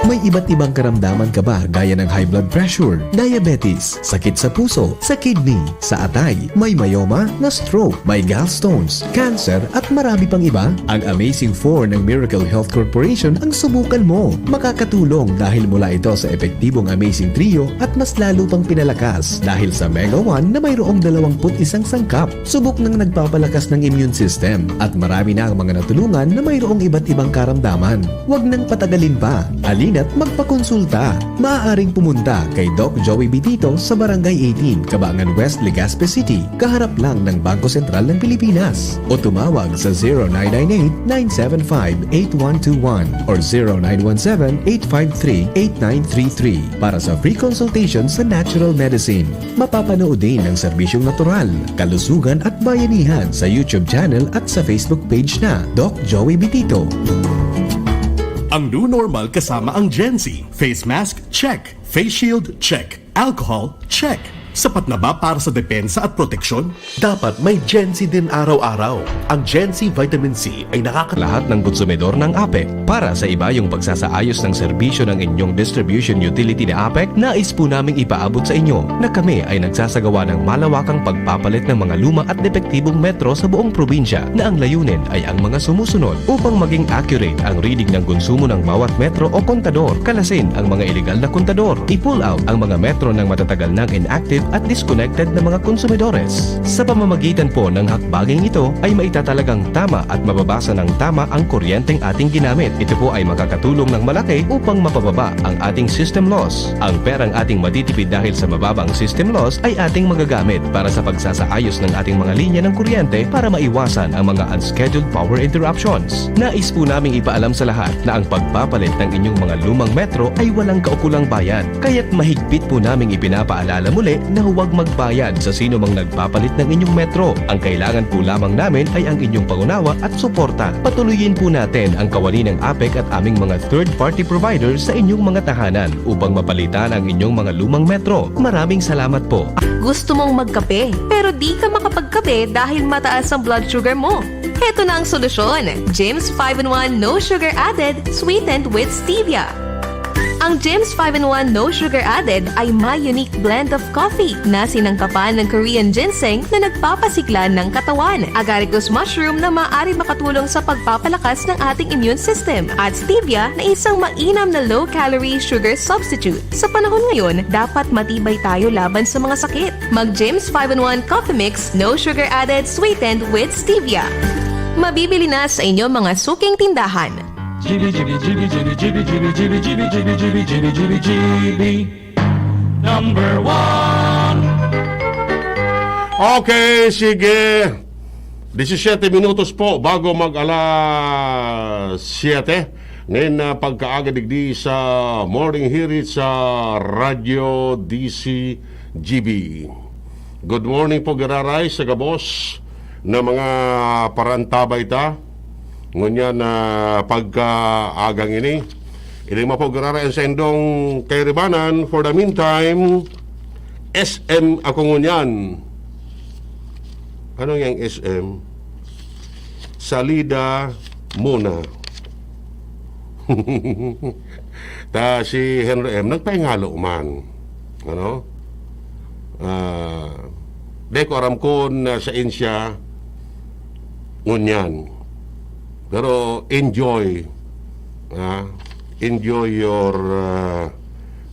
May iba't ibang karamdaman ka ba, gaya ng high blood pressure, diabetes, sakit sa puso, sa kidney, sa atay, may myoma, na stroke, may gallstones, cancer, at marami pang iba? Ang Amazing four ng Miracle Health Corporation ang subukan mo. Makakatulong dahil mula ito sa epektibong Amazing Trio at mas lalo pang pinalakas dahil sa Mega one na mayroong dalawampu't isang sangkap. Subok nang nagpapalakas ng immune system at marami na ang mga natulungan na mayroong iba't ibang karamdaman. Huwag nang patagalin pa. Halina't magpakonsulta. Maaaring pumunta kay Doc Joey Bitito sa Barangay eighteen, Cabangan West, Legazpi City, kaharap lang ng Bangko Sentral ng Pilipinas. O tumawag sa zero nine nine eight, nine seven five, eight one two one or zero nine one seven, eight five three, eight nine three three para sa free consultation sa natural medicine. Mapapanood din ang serbisyong natural, kalusugan at bayanihan sa YouTube channel at sa Facebook page na Doc Joey Bitito. Ang new normal kasama ang Gen Z. Face mask, check. Face shield, check. Alcohol, check. Sapat na ba para sa depensa at proteksyon? Dapat may Gen Z din araw-araw. Ang Gen Z Vitamin C ay nakaka- Lahat ng konsumidor ng APEC. Para sa ibayong pagsasaayos ng serbisyo ng inyong distribution utility na APEC, nais po naming ipaabot sa inyo na kami ay nagsasagawa ng malawakang pagpapalit ng mga luma at depektibong metro sa buong probinsya, na ang layunin ay ang mga sumusunod. Upang maging accurate ang reading ng konsumo ng bawat metro o kontador, kalasin ang mga iligal na kontador, i-pull out ang mga metro ng matatagal nang inactive at disconnected na mga konsumidores. Sa pamamagitan po ng hakbanging ito ay maitatalagang tama at mababasa ng tama ang kuryenteng ating ginamit. Ito po ay makakatulong ng malaki upang mapababa ang ating system loss. Ang perang ating matitipid dahil sa mababang system loss ay ating magagamit para sa pagsasaayos ng ating mga linya ng kuryente para maiwasan ang mga unscheduled power interruptions. Nais po naming ipaalam sa lahat na ang pagpapalit ng inyong mga lumang metro ay walang kaukulang bayad. Kaya't mahigpit po naming ipinapaalala muli na huwag magbayad sa sino mang nagpapalit ng inyong metro. Ang kailangan po lamang namin ay ang inyong pangunawa at suporta. Patuloyin po natin ang kawani ng APEC at aming mga third-party providers sa inyong mga tahanan upang mapalitan ang inyong mga lumang metro. Maraming salamat po. Gusto mong magkape, pero di ka makapagkape dahil mataas ang blood sugar mo? Heto na ang solusyon, Jims five-in-one No Sugar Added, Sweetened with Stevia. Ang Jims five-in-one No Sugar Added ay may unique blend of coffee na sinangkapan ng Korean ginseng na nagpapasigla ng katawan, agaricus mushroom na maaari makatulong sa pagpapalakas ng ating immune system, at stevia na isang mainam na low-calorie sugar substitute. Sa panahon ngayon, dapat matibay tayo laban sa mga sakit. Mag Jims five-in-one Coffee Mix, No Sugar Added, Sweetened with Stevia. Mabibili na sa inyong mga suking tindahan. G B, G B, G B, G B, G B, G B, G B, G B, G B, G B, G B, G B, G B, G B. Number one. Okay, sige. Disisiyete minutos po bago mag alas siyete. Ngayon na pagkaaga digdi sa Morning Hirit sa Radyo D C G B. Good morning po, giraray, sa gabos na mga parantabay ta. Ngunyan na pagkaagang ini, ini mapo giraray ang saindong kairibanan. For the meantime, S M ako ngunyan. Ano yang S M? Salida muna. Ta si Henry M, nagpahingalo man. Ano? Ah, di ko aram kung, ah, saan siya ngunyan. Pero enjoy. Ah, enjoy your, ah,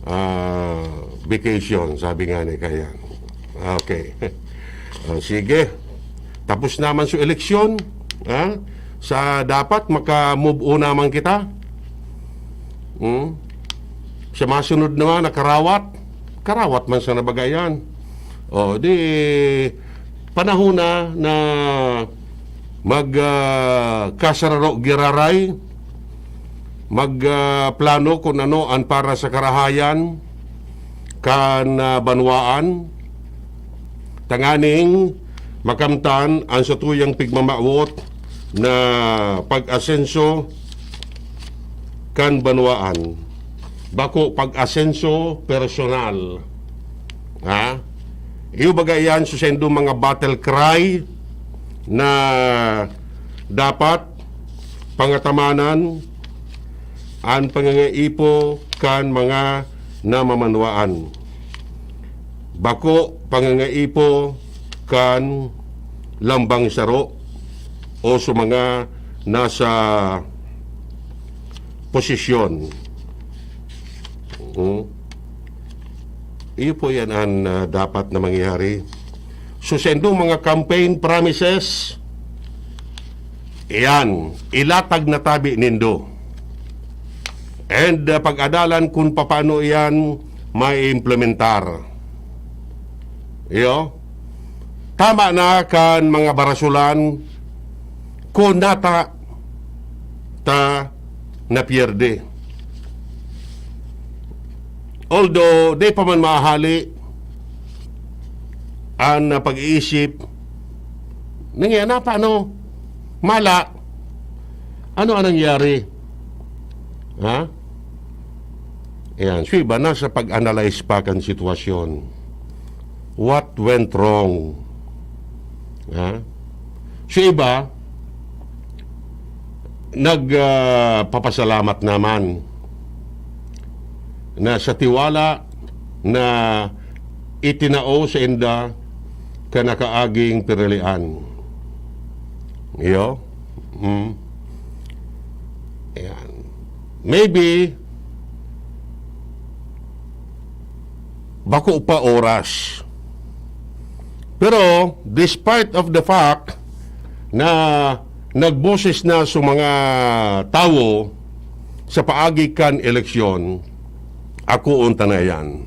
ah, vacation, sabi nga ni Kayan. Okay. Ah, sige. Tapos naman sa eleksyon, ah, sa dapat maka-move on naman kita. Hmm? Sa masunod naman, nakarawat. Karawat man sa nabagayan. O, di, panahon na na mag, ah, kasararo giraray, mag, ah, plano kung ano ang para sa karahayan kan, ah, banwaan, tanganing makamtan ang satuyang pigmamawot na pag-asenso kan banwaan. Bako pag-asenso personal. Ha? Iyo baga iyan sa saindong mga battle cry na dapat pangatamanan an pangangaipo kan mga namamanwaan. Bako pangangaipo kan lambang saro o sa mga nasa posisyon. Hmm. Iyo po yan an, ah, dapat na mangyari. So, sa indong mga campaign promises, iyan, ilatag na tabi nindo. And, ah, pag-adalan kung papaano iyan maiimplementar. Iyo? Tama na kan mga barasulan, kung nata ta napierde. Although, di pa man mahali an, ah, pag-iisip, nangyana pa, ano? Mala, ano ang nangyari? Ha? Ayan. So, iba na sa pag-analyze pa kan sitwasyon. What went wrong? Ha? So, iba, nag, ah, papasalamat naman na sa tiwala na itinao sa inda kan nakaaging pirilian. Iyo? Mm. Ayan. Maybe, bako pa oras. Pero, despite of the fact na nagboses na sa mga tawo sa paagi kan eleksyon, ako unta na yan.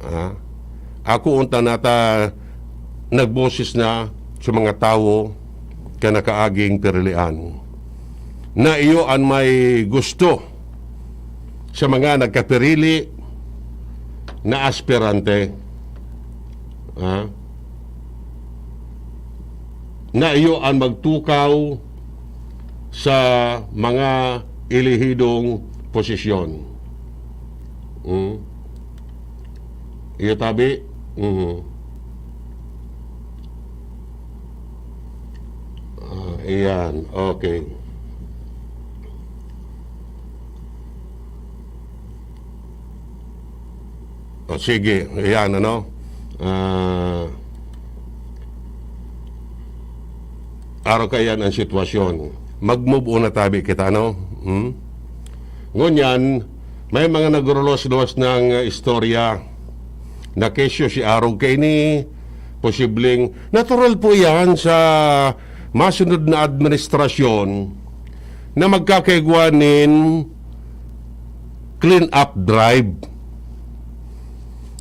Ah, ako unta na ta nagboses na sa mga tawo kan nakaaging pirilian na iyo an may gusto sa mga nagkapirili na aspirante, ha? Na iyo an magtukaw sa mga elehidong posisyon. Hmm? Iyo tabi? Mhm. Ah, iyan. Okay. O, sige. Iyan, ano? Ah, araw kaiyan ang sitwasyon. Mag-move on na tabi kita, no? Hmm? Ngunyan, may mga nagrulos-luwas ng, ah, istorya na kesyo si arog kaini, posibleng natural po yan sa masunod na administrasyon na magkakaigwa nin clean-up drive.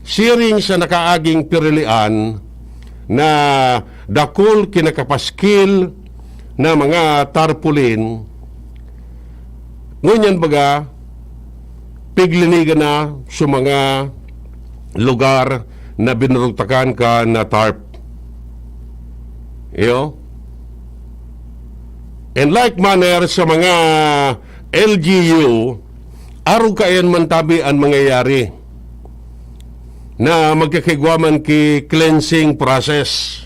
Siring sa nakaaging pirilian na dakul kinakapaskil na mga tarpaulin, ngunyan baga, piglinigan na sa mga lugar na binurugtakan kan tarp. Iyo? In like manner sa mga L G U, arog kaiyan man tabi an mangyayari na magkakaigwa man ki cleansing process.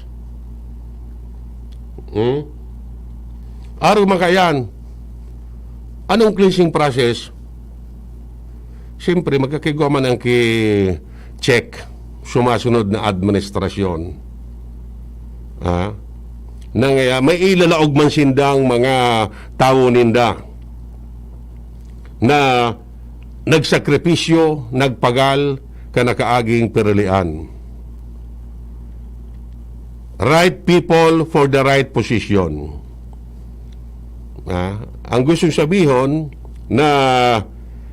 Hmm? Arog man kaiyan. Anong cleansing process? Siyempre, magkakaigwa man an ki-check sa masunod na administrasyon. Ah? Nang, ah, may ilalaog man sindang mga tawo ninda na nagsakripisyo, nagpagal, kan nakaaging pirilian. Right people for the right position. Ah, ang gustong sabihon na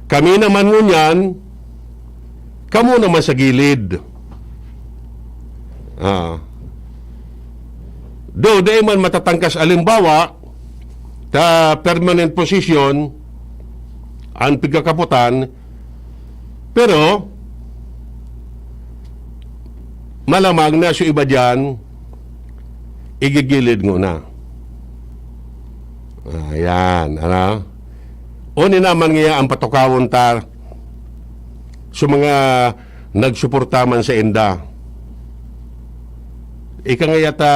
kami naman ngunyan, kamo naman sa gilid. Ah. Though, di man matatangkas alimbawa, ta permanent position, ang pigkakaputan, pero malamang na so iba diyan, igigilid nguna. Ayan, ano? Uni naman nga ang patukawon ta sa mga nagsuporta man sa inda. Ika ngaya ta,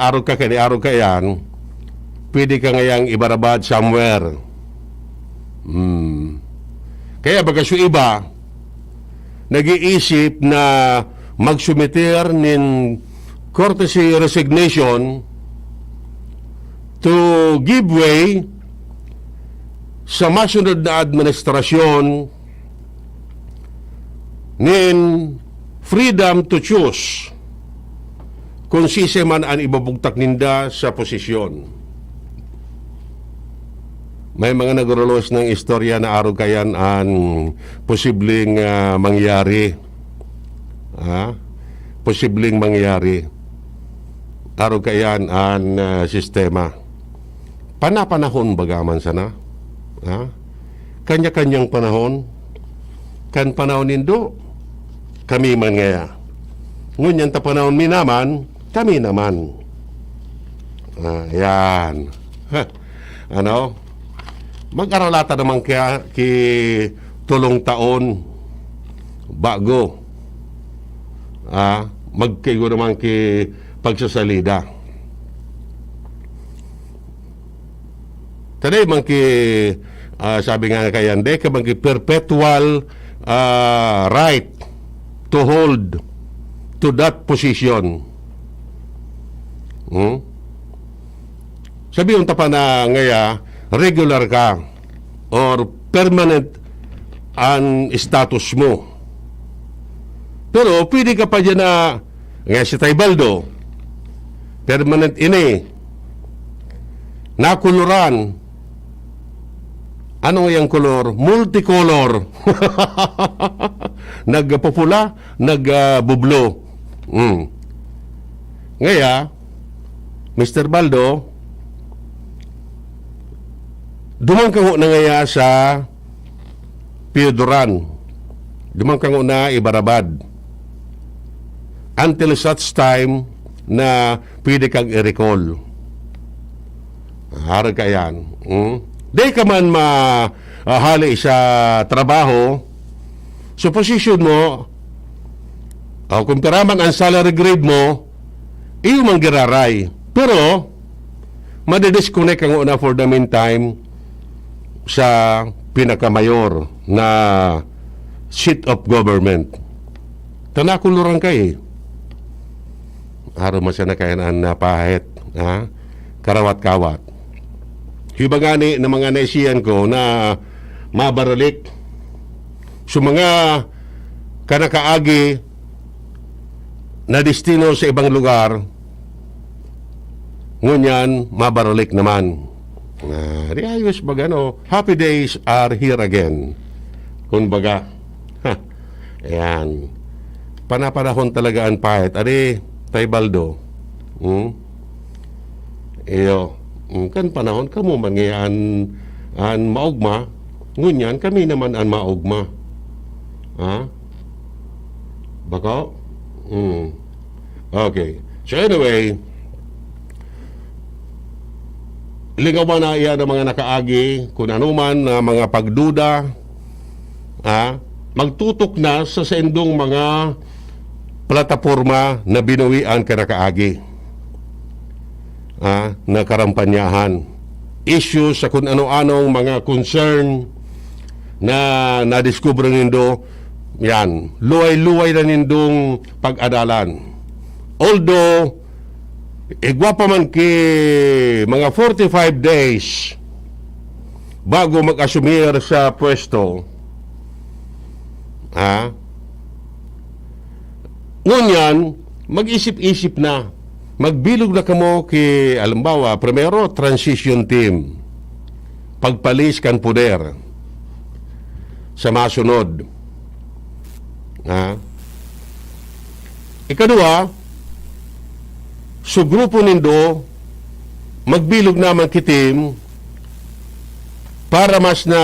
arog ka kani, arog ka yan, pwede ka ngayang ibarabad somewhere. Hmm. Kaya baga su iba, nag-iisip na magsumiter nin courtesy resignation to give way sa masunod na administrasyon nin freedom to choose kung siisay man an ibabugtak ninda sa posisyon. May mga nagrulos ng istorya na arog kayan an posibleng, ah, mangyari. Ha? Posibleng mangyari. Arog kayan an, ah, sistema. Panapanahon baga man sana? Ha? Kanya-kanyang panahon. Kan panahon nindo, kami man ngaya. Ngunyan ta panahon mi naman, kami naman. Ah, yan. Ano? Mag-aralata naman kaya ki tolong taon bago, ah, magkaigo naman ki pagsasalida. Today, man ki, ah, sabi nga kaya, "Dai ka man ki perpetual, ah, right to hold to that position." Hmm? Sabi yung tapa na ngaya, regular ka or permanent an status mo. Pero pwede ka pa dyan na, nga si Tay Baldo, permanent ini, nakuluran. Ano yang kolor? Multicolor. Nagpupula, nagbublo. Mm. Ngaya, Mister Baldo, duman ka ho na ngaya sa Pioduran. Duman ka nguna ibarabad. Until such time na pwede kang i-recall. Harag ka yan. Hmm? Di ka man ma-, ah, hali sa trabaho, sa posisyon mo, o kung pira man ang salary grade mo, iyo man giraray. Pero, madidisconnect ka nguna for the meantime sa pinakamayor na seat of government. Tanakuluran ka eh. Araw mo siya na kaya na napahit, ha? Karawat-kawat. Iba nga ni, na mga naisiyan ko na mabaralik. So, mga kanakaagi na destino sa ibang lugar, ngunyan, mabaralik naman. Ah, di ayos ba gano? Happy days are here again. Kumbaga, ha, ayan. Panapanahon talaga ang pahit. Ari, Tay Baldo. Hmm? Iyo. Hmm, kan panahon, kamo man ngayon an maogma, ngunyan kami naman an maogma. Ha? Bako? Hmm. Okay. So anyway, lingawan na iyan ang mga nakaagi, kung ano man na mga pagduda, ha? Magtutok na sa saindong mga plataporma na binuwian ka nakaagi, ha? Na karampanyahan. Issues sa kung ano-anong mga concern na nadiskubre nindo, yan, luway-luway na nindong pag-adalan. Although, igwa pa man ki mga forty-five days bago mag-asumir sa pwesto, ha? Ngunyan, mag-isip-isip na. Magbilog na kamo ki, halimbawa, primero, transition team. Pagpalis kan poder sa masunod. Ha? Ikadua, so grupo nindo, magbilog naman ki team para mas na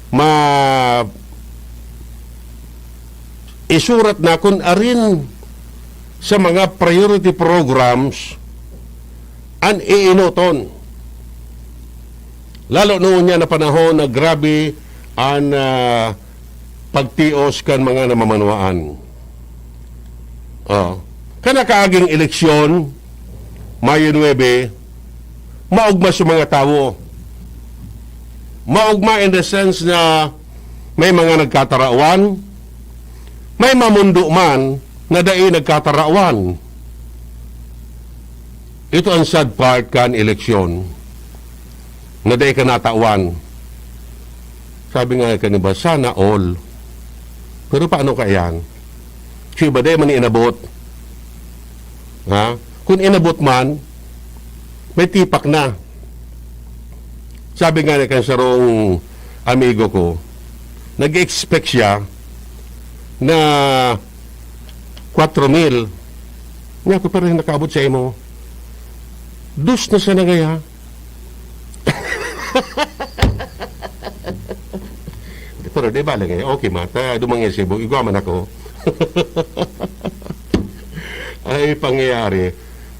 ma-, isurat na kun arin sa mga priority programs an iinoton. Lalo noon niya na panahon na grabe an, ah, pagtios kan mga namamanwaan. Oh. Kan nakaaging eleksyon, Mayo nuebe, maogma sa mga tawo. Maogma in the sense na may mga nagkatarawan, may mamundo man na dai nagkatarawan. Ito ang sad part kan eleksyon, na dai ka natawan. Sabi nga kan iba, "Sana all." Pero paano kaiyan? Sa iba, dai man inabot. Ha? Kung inabot man, may tipak na. Sabi nga ni kan sarong amigo ko, nag-expect siya na kwatro mil. Nga ko, "Pero nakaabot sa imo, dos na sana ngaya." Pero di bale ngayon, okay man. Ta, dumang yan Cebu, igwa man ako. Ay, pangyayari.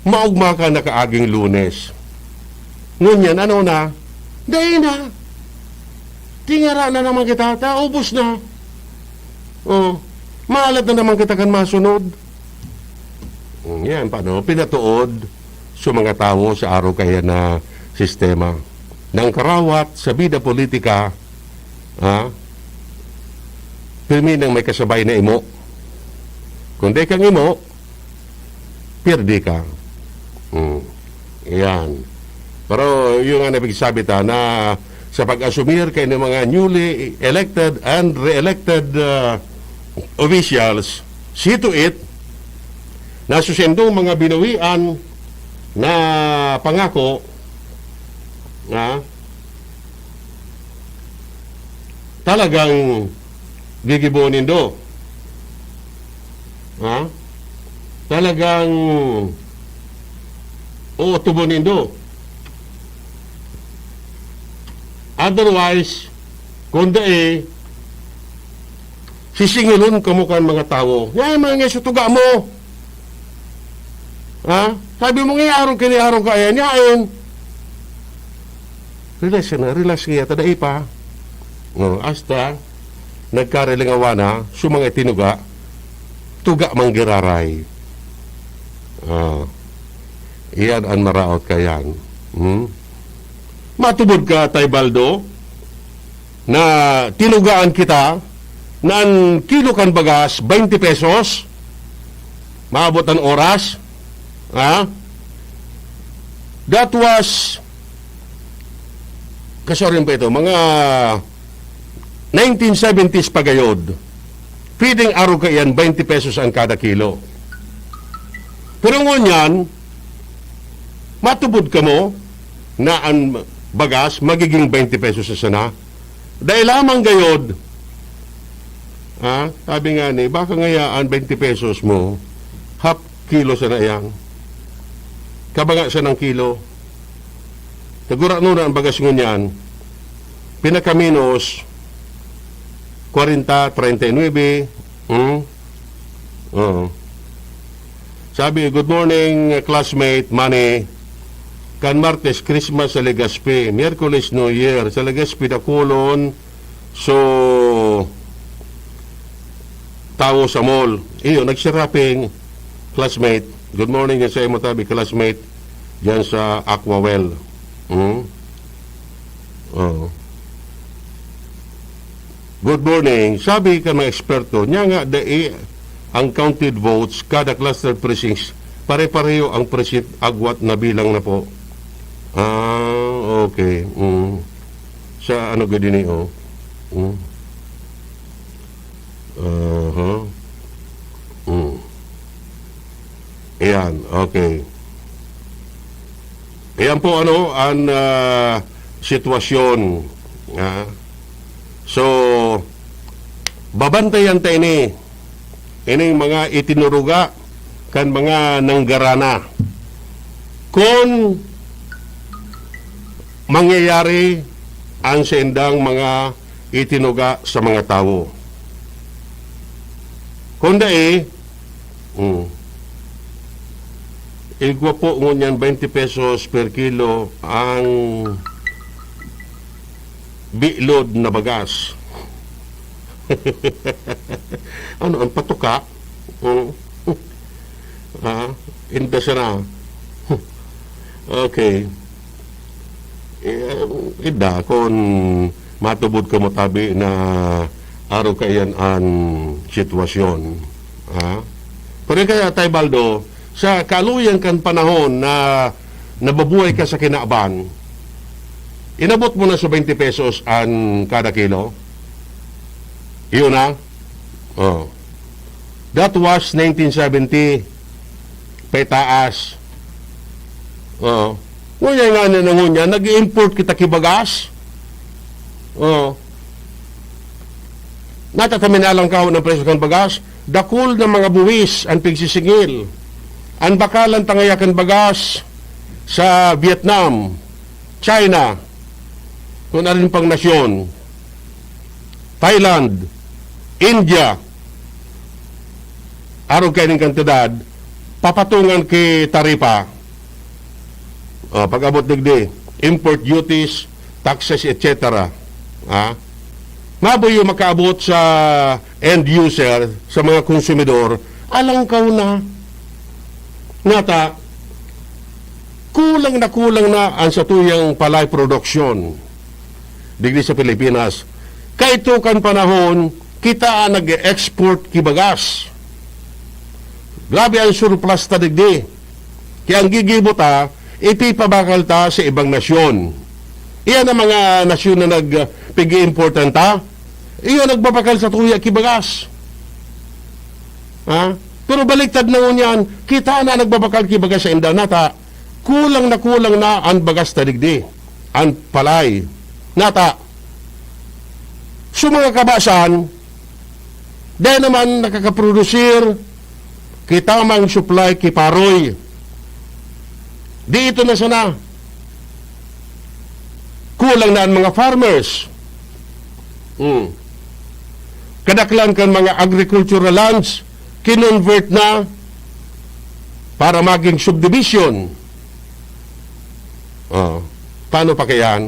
Maogma ka nakaaging Lunes. Ngunyan, ano na? Dai na. Tingara na naman kita, ta, ubos na. Oh, maalat na naman kita kan masunod. Mm, yan, paano? Pinatuod sa mga tawo sa araw kaya na sistema. Nang karawat sa bida politika, ha? Pirmi nang may kasabay na imo. Kung di kang imo, pierde ka. Mm. Yan. Pero yung nga nabigsabi ta na sa pag-asumir kay ng mga newly elected and re-elected, uh, officials, see to it na susendong mga binawian na pangako, na talagang gigibo nindo. Ha? Talagang uutubon nindo. Otherwise, kung dai, sisingilon kamo kan mga tawo. Yan, mga nga sa tuga mo. Ha? Sabi mo nga, "Arong kini, arong kaya niya, eh." Relax ka na, relax kaya, ta dai pa. No, hasta nagkarilingawan na, sa mga itinuga, tuga manggiraray. Ah, iyan ang maraot kayan. Hmm? Matubod ka, Tay Baldo, na tinugaan kita na an kilo kan bagas, twenty pesos, maabot an oras, ha? That was, kasoryan pa ito, mga nineteen seventies pa gayod. Pwedeng arog kaiyan, twenty pesos ang kada kilo. Pero ngunyan, matubod kamo na an bagas magiging twenty pesos na sana. Dai lamang gayod, ha? Sabi nga ni, baka ngaya an twenty pesos mo, half kilo sana iyan. Kabanga sanang kilo. Nagurano na ang bagas ngunyan. Pinakaminos, kwarenta, treinta y nuebe. Hmm? Oo. Sabi, "Good morning, classmate Manny. Kan Martes, Christmas sa Legazpi. Miyerkules, New Year. Sa Legazpi, dakulon. So, tawo sa mall." Iyo, nagsiraping, classmate. Good morning yan sa imo tabi, classmate. Diyan sa Aquawell. Hmm? Oo. Good morning. Sabi kan mga eksperto, nya nga dai ang counted votes kada cluster precincts, pare-pareho ang precinct agwat na bilang na po. Ah, okay. Mm. Sa ano gadi ni, oh? Mm. Aha. Mm. Ayan, okay. Ayan po, ano, ang, ah, sitwasyon, ah. So, babantayan ta ini, ining mga itinuruga kan mga nanggarana. Kun mangyayari ang saindang mga itinuga sa mga tawo. Kun dai, mm, igwa po ngunyan twenty pesos per kilo ang bilog na bagas. Ano, ang patuka? Mm. Ha? Inda sana. Okay. Eh, ida, kung matubod ka mo tabi na aro kaiyan an sitwasyon. Ha? Pero kaya, Tay Baldo, sa kaluyan kan panahon na nabubuhay ka sa kinaban, inabot mo na sa twenty pesos an kada kilo? Iyon na? Oh. That was nineteen seventy. Paitaas. Oh. Ngunyan nga na ngunyan, nag-i-import kita ki bagas. Oh. Natataminalang kaho ng presyo kan bagas, dakul na mga buwis an pigsisingil. An bakalan tangaya kan bagas sa Vietnam, China, kung arin pang nasyon, Thailand, India, arog kaining kantidad, papatungan ki taripa. O, pag-abot digdi, import duties, taxes, et cetera. Ha? Mabuyo makaabot sa end user, sa mga konsumidor, alangkaw na. Nata, kulang na kulang na ang satuyang palay production digdi sa Pilipinas. Kaito kan panahon, kita ang nag-export ki bagas. Grabe ang surplus ta digdi. Kaya ang gigibo ta, ipipabakal ta sa ibang nasyon. Iyan ang mga nasyon na nag-, pig-iimportan ta. Iyo nagbabakal sa tuya ki bagas. Ha? Pero baliktad na ngunyan, kita na nagbabakal ki bagas sa inda nata. Kulang na kulang na an bagas ta digdi, an palay. Nata, so mga kabasan, dahil naman nakakaprodusir, kita mang supply ki Paroy. Di ito na sana. Kulang na an mga farmers. Hmm. Kadaklan kan mga agricultural lands, kinonvert na para maging subdivision. Oh, paano pa kaya yan?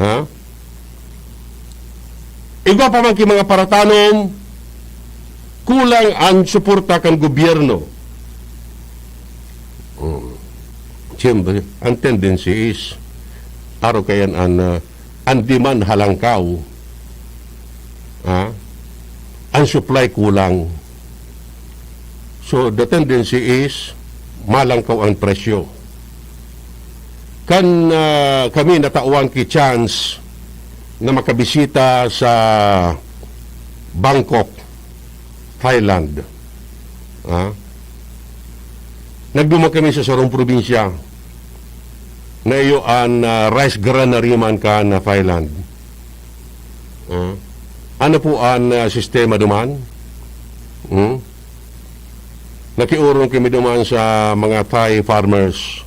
Ha? Igwa pa man ki mga paratanom, kulang ang suporta kan gobyerno. Hmm. Siyempre, ang tendency is, araw kayan ang, ah, ang demand halangkaw, ha? Ang supply kulang. So, the tendency is, malangkaw ang presyo. Kan, ah, kami natawan ki chance na makabisita sa Bangkok, Thailand. Ah, nagduman kami sa sarong probinsya na iyo an, ah, rice granary man kan, ah, Thailand. Ah, ano po an, ah, sistema duman? Hmm? Nakiorong kami duman sa mga Thai farmers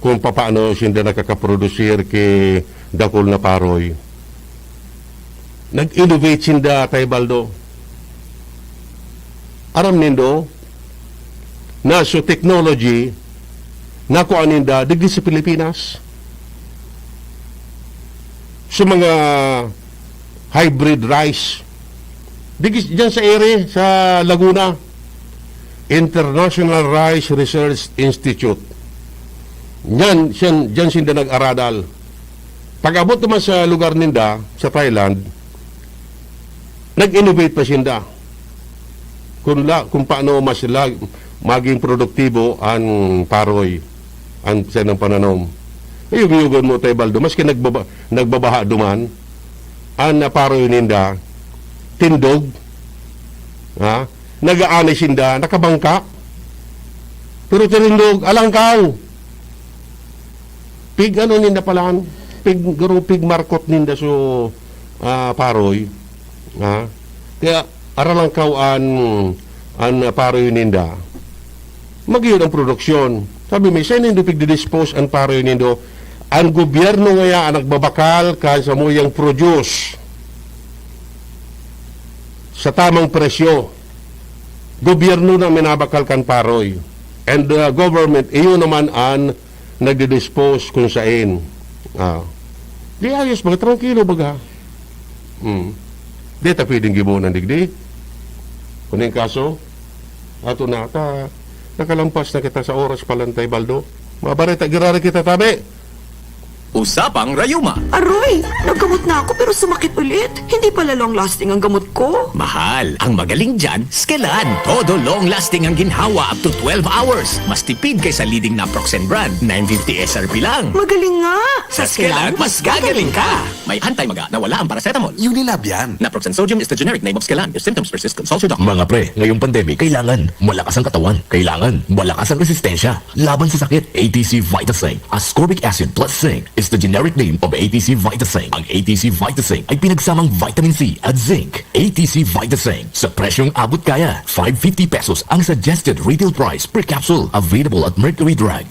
kung papaano sinda nakakaprodusir ki dakul na paroy. Nag-innovate sinda, Tay Baldo. Aram nindo, na so technology, nakua ninda digdi sa Pilipinas. Sa mga hybrid rice, digdi, diyan sa ere, sa Laguna, International Rice Research Institute. Yan, siyan, diyan sinda nag-aradal. Pag-abot naman sa lugar ninda, sa Thailand, nag-innovate pa sinda. Kung la-, kung paano mas lag-, maging produktibo ang paroy, ang sa ng pananom. Ayun, yugon mo, Tay Baldo, maski nagbaba-, nagbabaha duman, ang, ah, paroy ninda, tindog, ha? Nag-aanay sinda, nakabangka. Pero tinindog, alangkaw. Pig ano ninda palan, pig, garo pig markot ninda so, ah, paroy. Ha? Kaya aralangkaw an, an, ah, paroy ninda. Magiyod ang produksyon. Sabi mi, "Saan nindo pigdidispose an paroy nindo?" Ang gobyerno ngaya ang nagbabakal kan samuyang produce sa tamang presyo. Gobyerno na minabakal kan paroy. And the government, iyo naman an nagdidispose kung sain. Ah. Di ayos, baga, trangkilo, baga. Hmm. Di ta pwedeng gibohon digdi. Kung yung kaso, Ato na, ta, nakalampas na kita sa oras palantay, Baldo. Mabareta, girari kita, tabi. Usapang Rayuma. Aroy! Naggamot na ako pero sumakit ulit. Hindi pala long lasting ang gamot ko. Mahal, ang magaling dyan, Skelan. Todo long lasting ang ginhawa up to twelve hours. Mas tipid kaysa leading naproxen brand, nine fifty S R P lang. Magaling nga! Sa Skelan, mas gagaling ka. May anti-maga na wala ang paracetamol. Unilab yan. Naproxen sodium is the generic name of Skelan. If symptoms persist, consult your doctor. Mga pre, ngayong pandemic, kailangan malakas ang katawan. Kailangan malakas ang resistensya laban sa sakit. A T C Vitasing, ascorbic acid plus zinc, is the generic name of A T C Vitasing. Ang A T C Vitasing ay pinagsamang vitamin C at zinc. A T C Vitasing, sa presyong abot kaya, five fifty pesos ang suggested retail price per capsule. Available at Mercury Drug